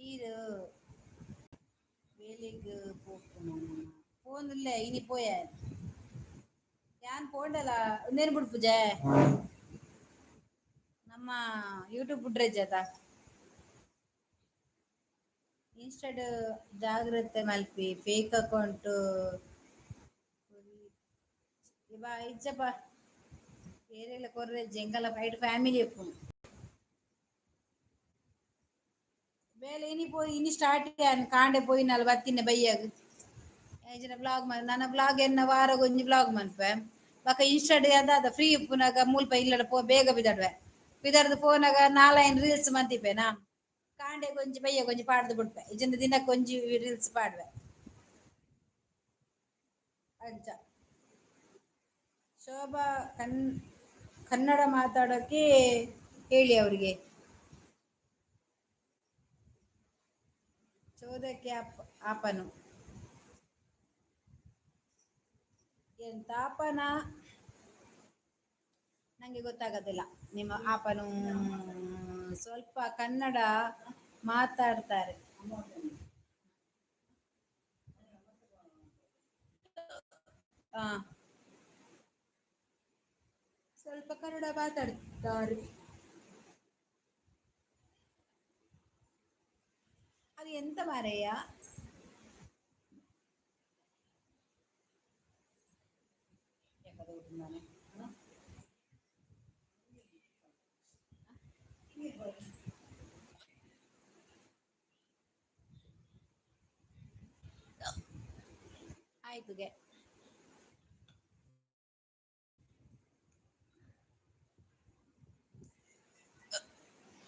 ಈರು ಬೇಲೆಗ್ ಪೋಪುನ? ಪೋಂದುಲ್ಲೆ, ಇನಿ ಪೋಯೆ ಯಾನ್ ಪೋಂಡಲ. ಉಂದೇನ್ ಬುಡ್ಪುಜೆ ನಮ್ಮ ಯೂಟ್ಯೂಬ್ ಬುಡ್ರೆಜ್ ಆತ. ಇನ್ಸ್ಟಾಡ್ ಜಾಗ್ರತೆ ಮಲ್ಪಿ, ಫೇಕ್ ಅಕೌಂಟ್ ಇವ ಇಜ್ಜಪ್ಪ. ಏರೆಲ್ಲ ಕೊರ್ರೆಜ್ಜೆ ಎಂಕಲ್ಲ ಫೈಟ್ ಫ್ಯಾಮಿಲಿ ಉಪ್ಪುನು. ಬೇಲೆ ಇನಿ ಪೋಯಿ, ಇನಿ ಸ್ಟಾರ್ಟ್. ಯಾನ್ ಕಾಂಡೆ ಪೋಯಿನಲ್ಲ, ಬತ್ತಿನ ಬಯ್ಯಾಗ. ಇಜ್ಜಿಡ ಬ್ಲಾಗ್ ನನ್ನ ಬ್ಲಾಗ್ ಎನ್ನ ವಾರಗೊಂಜಿ ಬ್ಲಾಗ್ ಮನ್ಪೆ. ಬೊಕ ಇನ್ಸ್ಟಾಡ್ ಅದಾದ ಫ್ರೀ ಉಪ್ಪುನಾಗ ಮುಲ್ಪ ಇಲ್ಲಡ ಪೋ ಬೇಗ ಬಿದಡ್ವೆ. ಬಿದರ್ದು ಪೋನಾಗ ನಾಲೈನ್ ರೀಲ್ಸ್ ಮಂತಿಪೇನಾ. ಕಾಂಡೆ ಗೊಂಜಿ ಬಯ್ಯ ಗೊಂಜಿ ಪಾಡ್ದು ಬಿಡ್ಪೆ. ಇಜ್ಜಿಂಡ ದಿನಕ್ಕೊಂಜಿ ರೀಲ್ಸ್ ಪಾಡ್ವೆ ಅಂಚ. ಶೋಭಾ ಕನ್ನಡ ಮಾತಾಡೋಕೆ ಹೇಳಿ ಅವರಿಗೆ. ಚೋದಕ್ಕೆ ಆಪನು ಎಂತ ಆಪನ ನಂಗೆ ಗೊತ್ತಾಗೋದಿಲ್ಲ ನಿಮ್ಮ ಆಪನು. ಸ್ವಲ್ಪ ಕನ್ನಡ ಮಾತಾಡ್ತಾರೆ. ಹಾ, ಸ್ವಲ್ಪ ಕನ್ನಡ ಮಾತಾಡ್ತಾರೆ. ಅದು ಎಂತ ಮಾರಯ್ಯ? ಆಯ್ತುಗೆ.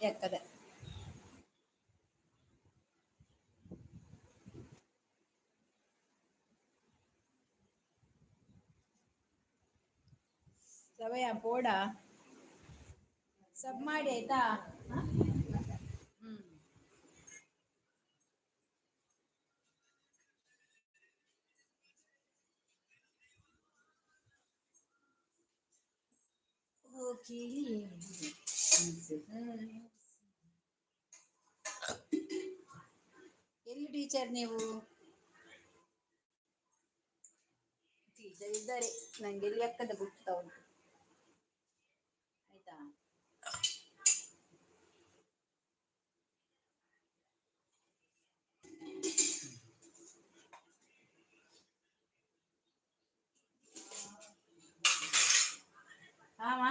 ಎಕ್ಕದೆ ಸವಯ ಪೋಡ ಸಬ್ ಮಾಡಿ ಆಯ್ತಾ? ಹ್ಮ್. ಓಕೆ. ಎಲ್ಲಿ ಟೀಚರ್ ನೀವು? ಟೀಚರ್ ಇದ್ದಾರೆ. ನಂಗೆ ಎಲ್ಲಿ ಅಕ್ಕದ ಗುರ್ತಾ ಉಂಟು. ಆಯ್ತಾ? ಆಮ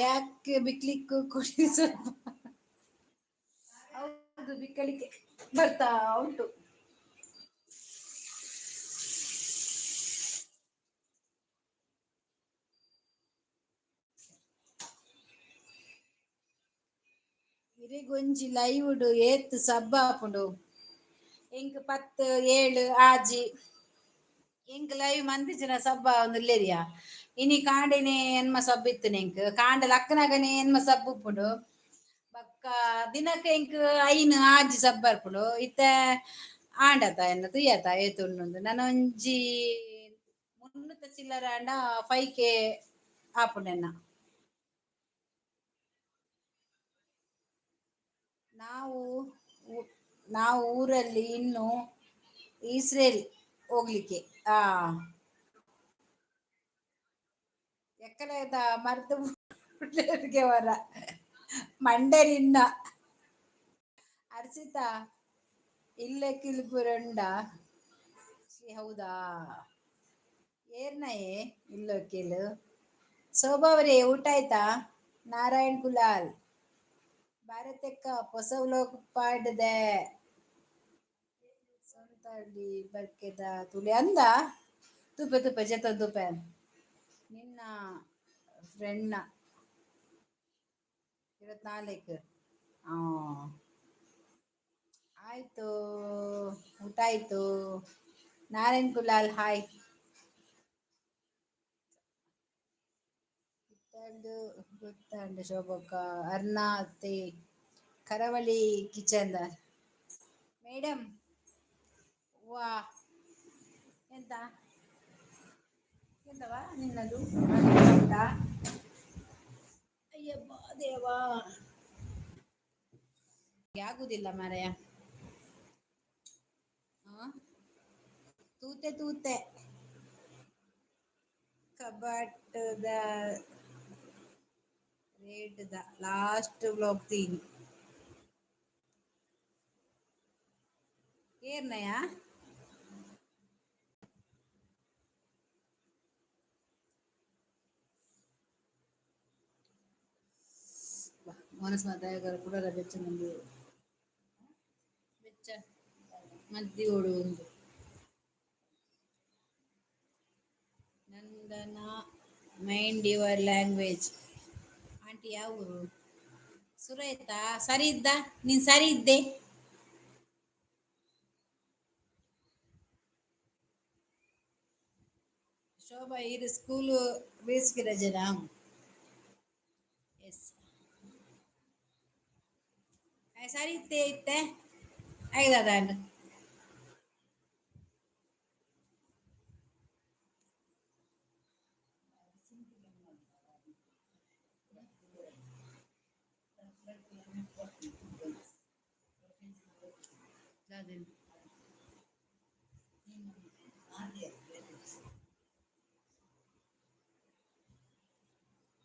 ಯಾಕೆ ಬಿಕ್ಲಿಕ್ಕೂ ಕೊಡಿ ಸ್ವಲ್ಪ. ಹೌದು, ಬಿಕ್ಕಲಿಕ್ಕೆ ಬರ್ತಾ ಉಂಟು. ಇರೆಗೊಂಜಿ ಲೈವ್ ಏತ್ ಸಬ್ಬ ಆಪುಂಡು? ಎಂಕ್ 10, 7, 6. ಎಂಕ್ ಲೈವ್ ಮಂದಿಜಿನ ಸಬ್ಬ ಒಂದು. ಇನಿ ಕಾಂಡೆನೆ ಎನ್ಮ ಸಬ್ ಇತ್ತು ಎಂಕ್. ಕಾಂಡೆ ಲಕ್ಕನಗನೆ ಎನ್ಮ ಸಬ್ ಉಪ್ಪುಂಡು. ಬೊಕ್ಕ ದಿನಕ್ಕೆ ಎಂಕ್ 5, 6 ಸಬ್ ಬರ್ಪುಂಡು. ಇತ್ತೆ ಆಂಡತ ಎನ್ನ ತುಯ್ಯತ ಏತುಂಡು. ನನೊಂಜಿ 300 ಚಿಲ್ಲರೆ ಆಂಡ 5K ಆಪುಂಡು ಎನ್ನ. ನಾವು ನಾವು ಊರಲ್ಲಿ ಇನ್ನು ಇಸ್ರೇಲ್ ಹೋಗ್ಲಿಕ್ಕೆ. ಆ ಎಕ್ಕಲೆದ ಮರ್ತು. ವರ ಮಂಡೆ ನಿನ್ನ. ಅರ್ಚಿತಾ ಇಲ್ಲೇ ಕಿಲ್ಪುರಂಡ ಶ್ರೀ ಹೌದಾ? ಏರ್ನಯೇ ಇಲ್ಲೊಕ್ಕಿಲು. ಶೋಭಾವ್ರೆ ಊಟ ಆಯ್ತಾ? ನಾರಾಯಣ್ ಕುಲಾಲ್ ಭಾರತಕ್ಕ ಹೊಸ ವ್ಲಾಗ್ ಪಾಡ್ದೆ ಸ್ವಂತ ಬರ್ಕೆದ ತುಳಿ ಅಂದ ತೂಪೆ ತೂಪೆ ಜೆತ ತೂಪೆ ನಿನ್ನ ಫ್ರೆಂಡ್ನ 24. ಹಾ ಆಯ್ತು, ಊಟ ಆಯ್ತು. ನಾರಾಯಣ್ ಕುಲಾಲ್ ಹಾಯ್. ಗೊತ್ತಂಡು ಶೋಭಕ್ಕ. ಅರ್ನಾ ಅತ್ತೆ ಕರಾವಳಿ ಕಿಚನ್ ಮೇಡಮ್. ವಾ ಎಂತ ಎಂತವಾ ನಿನ್ನದು? ಉಂಟಾ? ಅಯ್ಯಬ್ಬ ದೇವಾ, ಆಗುದಿಲ್ಲ ಮಾರಾಯ. ಹಾ ತೂತೆ ತೂತೆ ಕಬಾಟ್ದ ರೇಟ್ದ ಲಾಸ್ಟ್ ವ್ಲಾಗ್ ತೀನಿ ಏರ್ನಯ. ಮನಸ್ಸು ಮಾತಾಯಗರ ಕೂಡ ಬೆಚ್ಚ ಮಂದಿ ಬೆಚ್ಚ ಮದ್ದಿ ಓಡು ಒಂದು. Nandana mind your language aunty. ಯಾವ ಊರು? ಸುರೈತಾ ಸರಿ ಇದ್ದ? ನೀನ್ ಸರಿ ಇದ್ದೆ? ಶೋಭಾ ಇರು ಸ್ಕೂಲು ಬೇಸಿಗೆ ರಜೆನಾ? ಎಸ್ ಸರಿ ಇತ್ತೆ ಇತ್ತೆ ಆಯ್ತದ.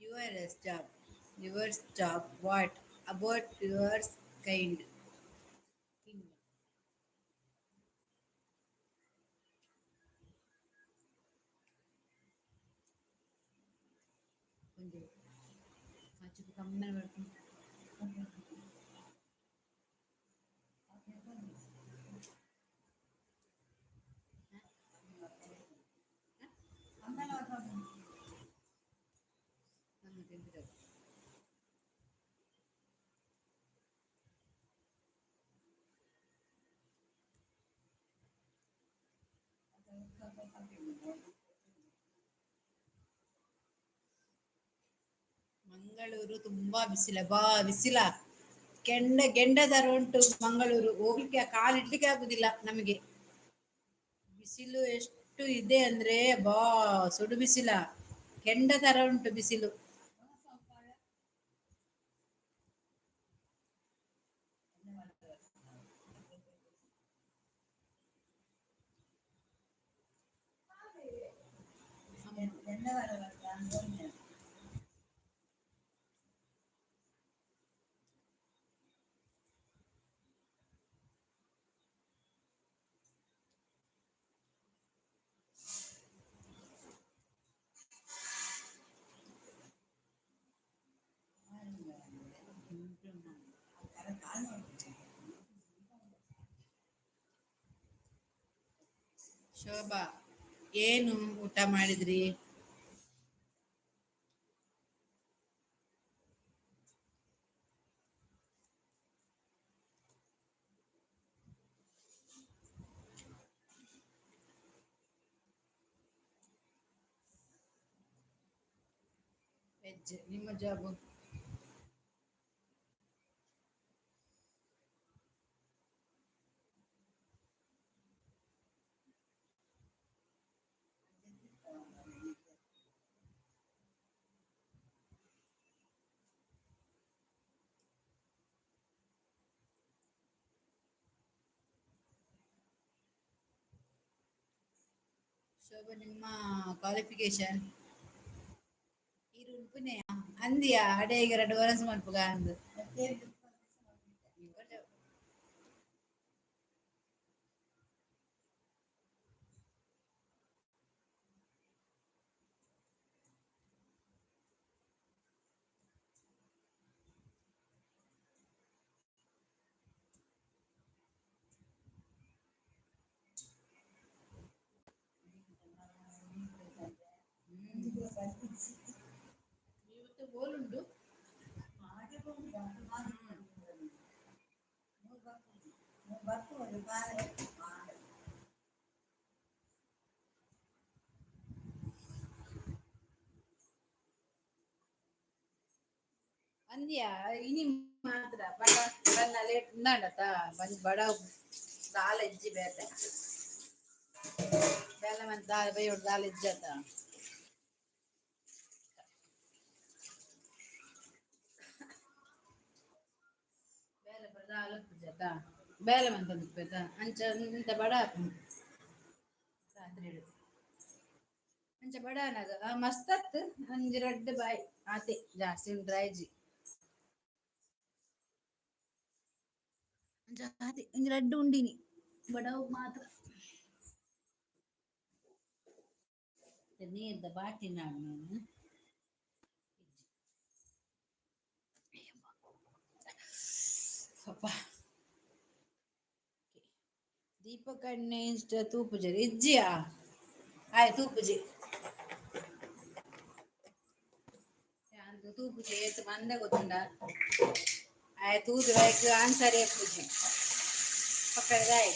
Your job, your job, what about yours kind? King. ಒಂದು ಕಮ್ಮಿ ಮಾಡ್ಕೊಂಡು ನಮ್ಮ ತಿಂದಿರೋದು. ಮಂಗಳೂರು ತುಂಬಾ ಬಿಸಿಲ, ಬಾ ಬಿಸಿಲ, ಕೆಂಡ ಕೆಂಡ ತರ ಉಂಟು ಮಂಗಳೂರು. ಹೋಗ್ಲಿಕ್ಕೆ ಕಾಲಿಡ್ಲಿಕ್ಕೆ ಆಗುದಿಲ್ಲ ನಮಗೆ. ಬಿಸಿಲು ಎಷ್ಟು ಇದೆ ಅಂದ್ರೆ ಬಾ ಸುಡು ಬಿಸಿಲ, ಕೆಂಡ ತರ ಉಂಟು ಬಿಸಿಲು. ಶೋಭಾ ಏನು ಊಟ ಮಾಡಿದ್ರಿ? ವೆಜ್. ನಿಮ್ಮ ಜಾಬು? ಶೋಭಾ ನಿಮ್ಮ ಕ್ವಾಲಿಫಿಕೇಶನ್? ಇರು ಉಪ್ಪುನೆ ಅಂದಿಯಾ ಅಡೇಗೆ ರಡ್ಡ್ ವನಸ್ ಮನ್ಪುಗ ಅಂದ್. ಓಲುಂಡು? ಅಂದ್ಯಾ ಇನಿ ಮಾತ್ರ ಬಡ ಬನ್ನ ಲೇಟ್ ಉಂದಾಂಡತ ಬಂದ್ ಬಡ ದಾಲ ಇಜ್ಜಿ ಬೇತೆ ಬೇಲೆ ಮಂತ್ ದಾಲ ಬೇಯೋಡು ದಾಲ ಇಜ್ಜತ. ಬೇಲೆ ಪೂರ ದಾಲ ಉಪ್ಪುಜತ ಬೇಲೆ ಮಂತೊಂದು ಉಪ್ಪೇತ ಅಂಚ ಇಂತ ಬಡ ಆಪುಂಡು ರಾತ್ರಿ ಅಂಚ ಬಡ ಅನಾಗ ಮಸ್ತ್ ಒಂಜಿ ರಡ್ಡ್ ಬಾಯಿ ಆತೆ ಜಾಸ್ತಿ ಉಂಡ್ರಾಯ್ಜಿ ಅಂಚ ಆತೆ ಒಂಜಿ ರಡ್ಡ್ ಉಂಡಿನಿ ಬಡವು ಮಾತ್ರ. ನೀರ್ದ ಬಾಟಿ ನಾಡ್ ಅಪ್ಪ. ದೀಪಕಣ್ಣೆ ಇಷ್ಟ ತೂಪುಜರಿ ಇಜ್ಜಿಯಾ ಆಯ್ ತೂಪುಜಿ ಅಂದು ತೂಪುಜಿ ಏತ್ ಮಂದೆ ಗೊತ್ತುಂಡ ಆಯ್ ತೂದು ಬೈಕ್ ಆನ್ಸರ್ ಏಪುಜಿ ಪಕ್ಕದ ಆಯ್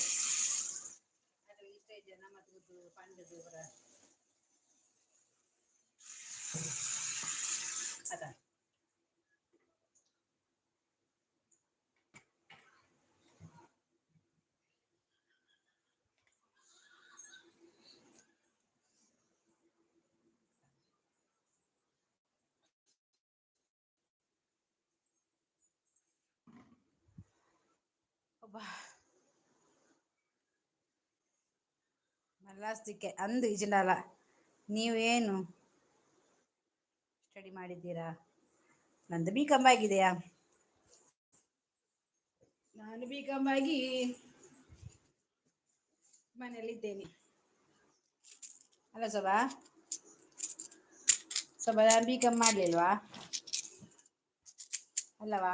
ಅದು ಇಷ್ಟ ಇಜ್ಜ ನಮ್ಮ ತೂದು ಪಂಡದು ಪೂರ ಅದ. ಅಬ್ಬಾ ಮಲ್ಲಾಸ್ತಿಕೆ ಅಂದು ಇಜಿಂಡಲ. ನೀವೇನು ಸ್ಟಡಿ ಮಾಡಿದ್ದೀರಾ? ನಂದು ಬಿ ಕಾಮ್ ಆಗಿದೆಯಾ? ನಾನು ಬಿ ಕಾಮ್ ಆಗಿ ಮನೆಯಲ್ಲಿದ್ದೇನೆ ಅಲ್ಲ ಶೋಭಾ? ಶೋಭಾ, ನಾನು ಬಿ ಕಾಮ್ ಮಾಡ್ಲಿಲ್ವಾ ಅಲ್ಲವಾ?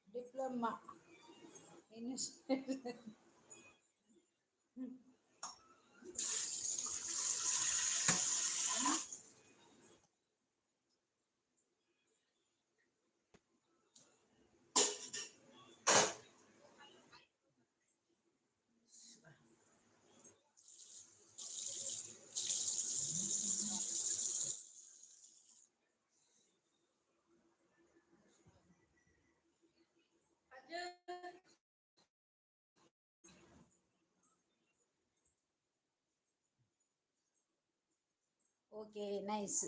Diploma in okay nice.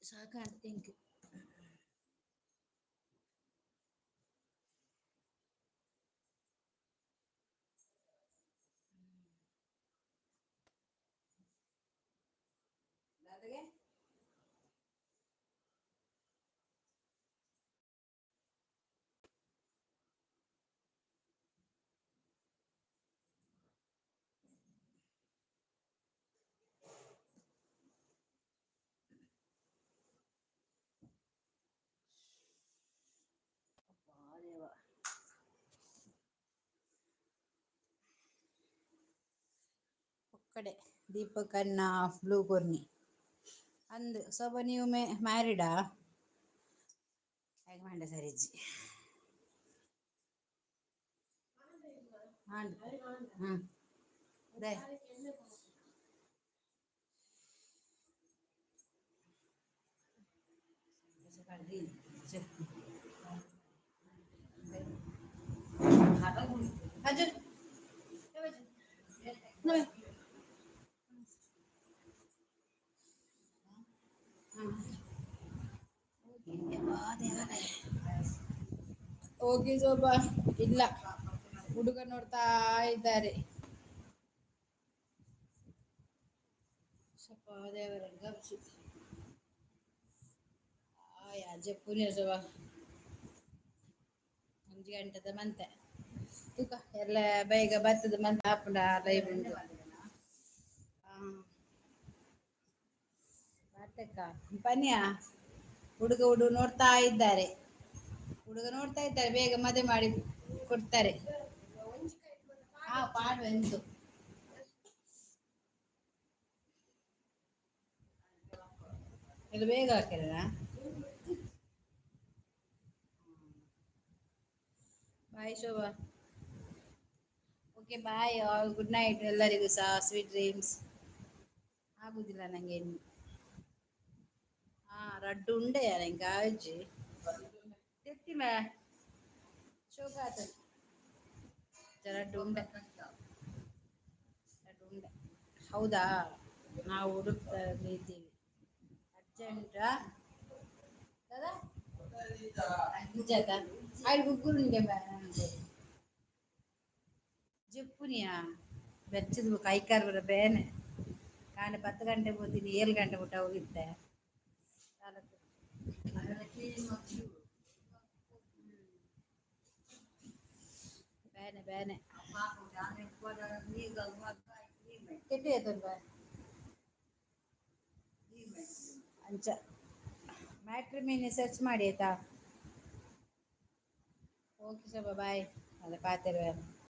ಸಾಕಾಂಡ್ thank you. ದಾದಗೆ ದೇವ ಒಕ್ಕಡೆ ದೀಪಕಣ್ಣ ಬ್ಲೂ ಕೊರ್ನಿ ಅಂದ್. ಶೋಭಾ, ನೀವು ಮೇ ಮ್ಯಾರಿಡಾ? ಹೇಗೆ ಮಂಡೆ ಸರಿಜ್ಜಿ ಆಂಡ್ ಹ್ಞೂ ಅದೇ ದೇವರೇ. ಓಕೆ ಶೋಭಾ. ಇಲ್ಲ, ಹುಡುಗ ನೋಡ್ತಾ ಇದ್ದಾರೆ. ಸ್ವಲ್ಪ ದೇವರೇ ಗಪ್ಚಿ. ಜಪ್ಪುನಿ ಶೋಭಾ. 1 ಗಂಟೆದ ಮಂತೆ ತೂಕ ಎಲ್ಲ ಬೇಗ ಬರ್ತದೆ ಮಂತೆ ಆಪುಂಡ ಲೈವ್ ಉಂಟು. ಬಾರ್ತಕ್ಕ ಪನ್ಯ, ಹುಡುಗ ಹುಡುಗ ನೋಡ್ತಾ ಇದ್ದಾರೆ, ಹುಡುಗ ನೋಡ್ತಾ ಇದ್ದಾರೆ. ಬೇಗ ಮದುವೆ ಮಾಡಿ ಕೊಡ್ತಾರೆ. ಹಾ, ಪಾಡು ಎಂತು? ಇದು ಬೇಗ ಹಾಕಿರಣ. ಬಾಯ್ ಶೋಭಾ. Okay, bye all, good night ಎಲ್ಲರಿಗೂ ಸಹ. Sweet dreams. ಆಗುದಿಲ್ಲ ನಂಗೆ ಇನ್ನು. ಹಾ, ರಡ್ಡು ಉಂಡೆ ನಂಗೆ ಆಜಿ ತೆತ್ತಿಮ ಶೋಕಾತ. ರಡ್ಡು ಉಂಡೆ, ರಡ್ಡು ಉಂಡೆ. ಹೌದಾ? ನಾವು ಹುಡುಕ್ತಾ ಇದ್ದೀವಿ. ಅರ್ಜೆಂಟಾ ದಾದಾ? ನಿಜಾತ ಆಯ್ತು. ಗುಗ್ಗುರು ಜಪ್ಪುನಿಯಾ ಬೆಚ್ಚದ ಕೈಕಾರ್ ಬರ ಬೇನೆ. ಕಾಂಡೆ 10 ಗಂಟೆ ಹೋಗ್ತೀನಿ, 7 ಗಂಟೆ ಊಟ ಹೋಗಿದ್ದೆ. ನಾಲ್ಕು ಬೇನೆ ಬೇನೆ. ಕೆಟ್ಟಿ ಆಯ್ತು ಅಂಚ. ಮ್ಯಾಟ್ರಿಮೋನಿ ಸರ್ಚ್ ಮಾಡಿ ಆಯ್ತಾ? ಓಕೆ ಶೋಭಾ, ಬಾಯ್. ಅಲ್ಲ ಪಾತೆರ.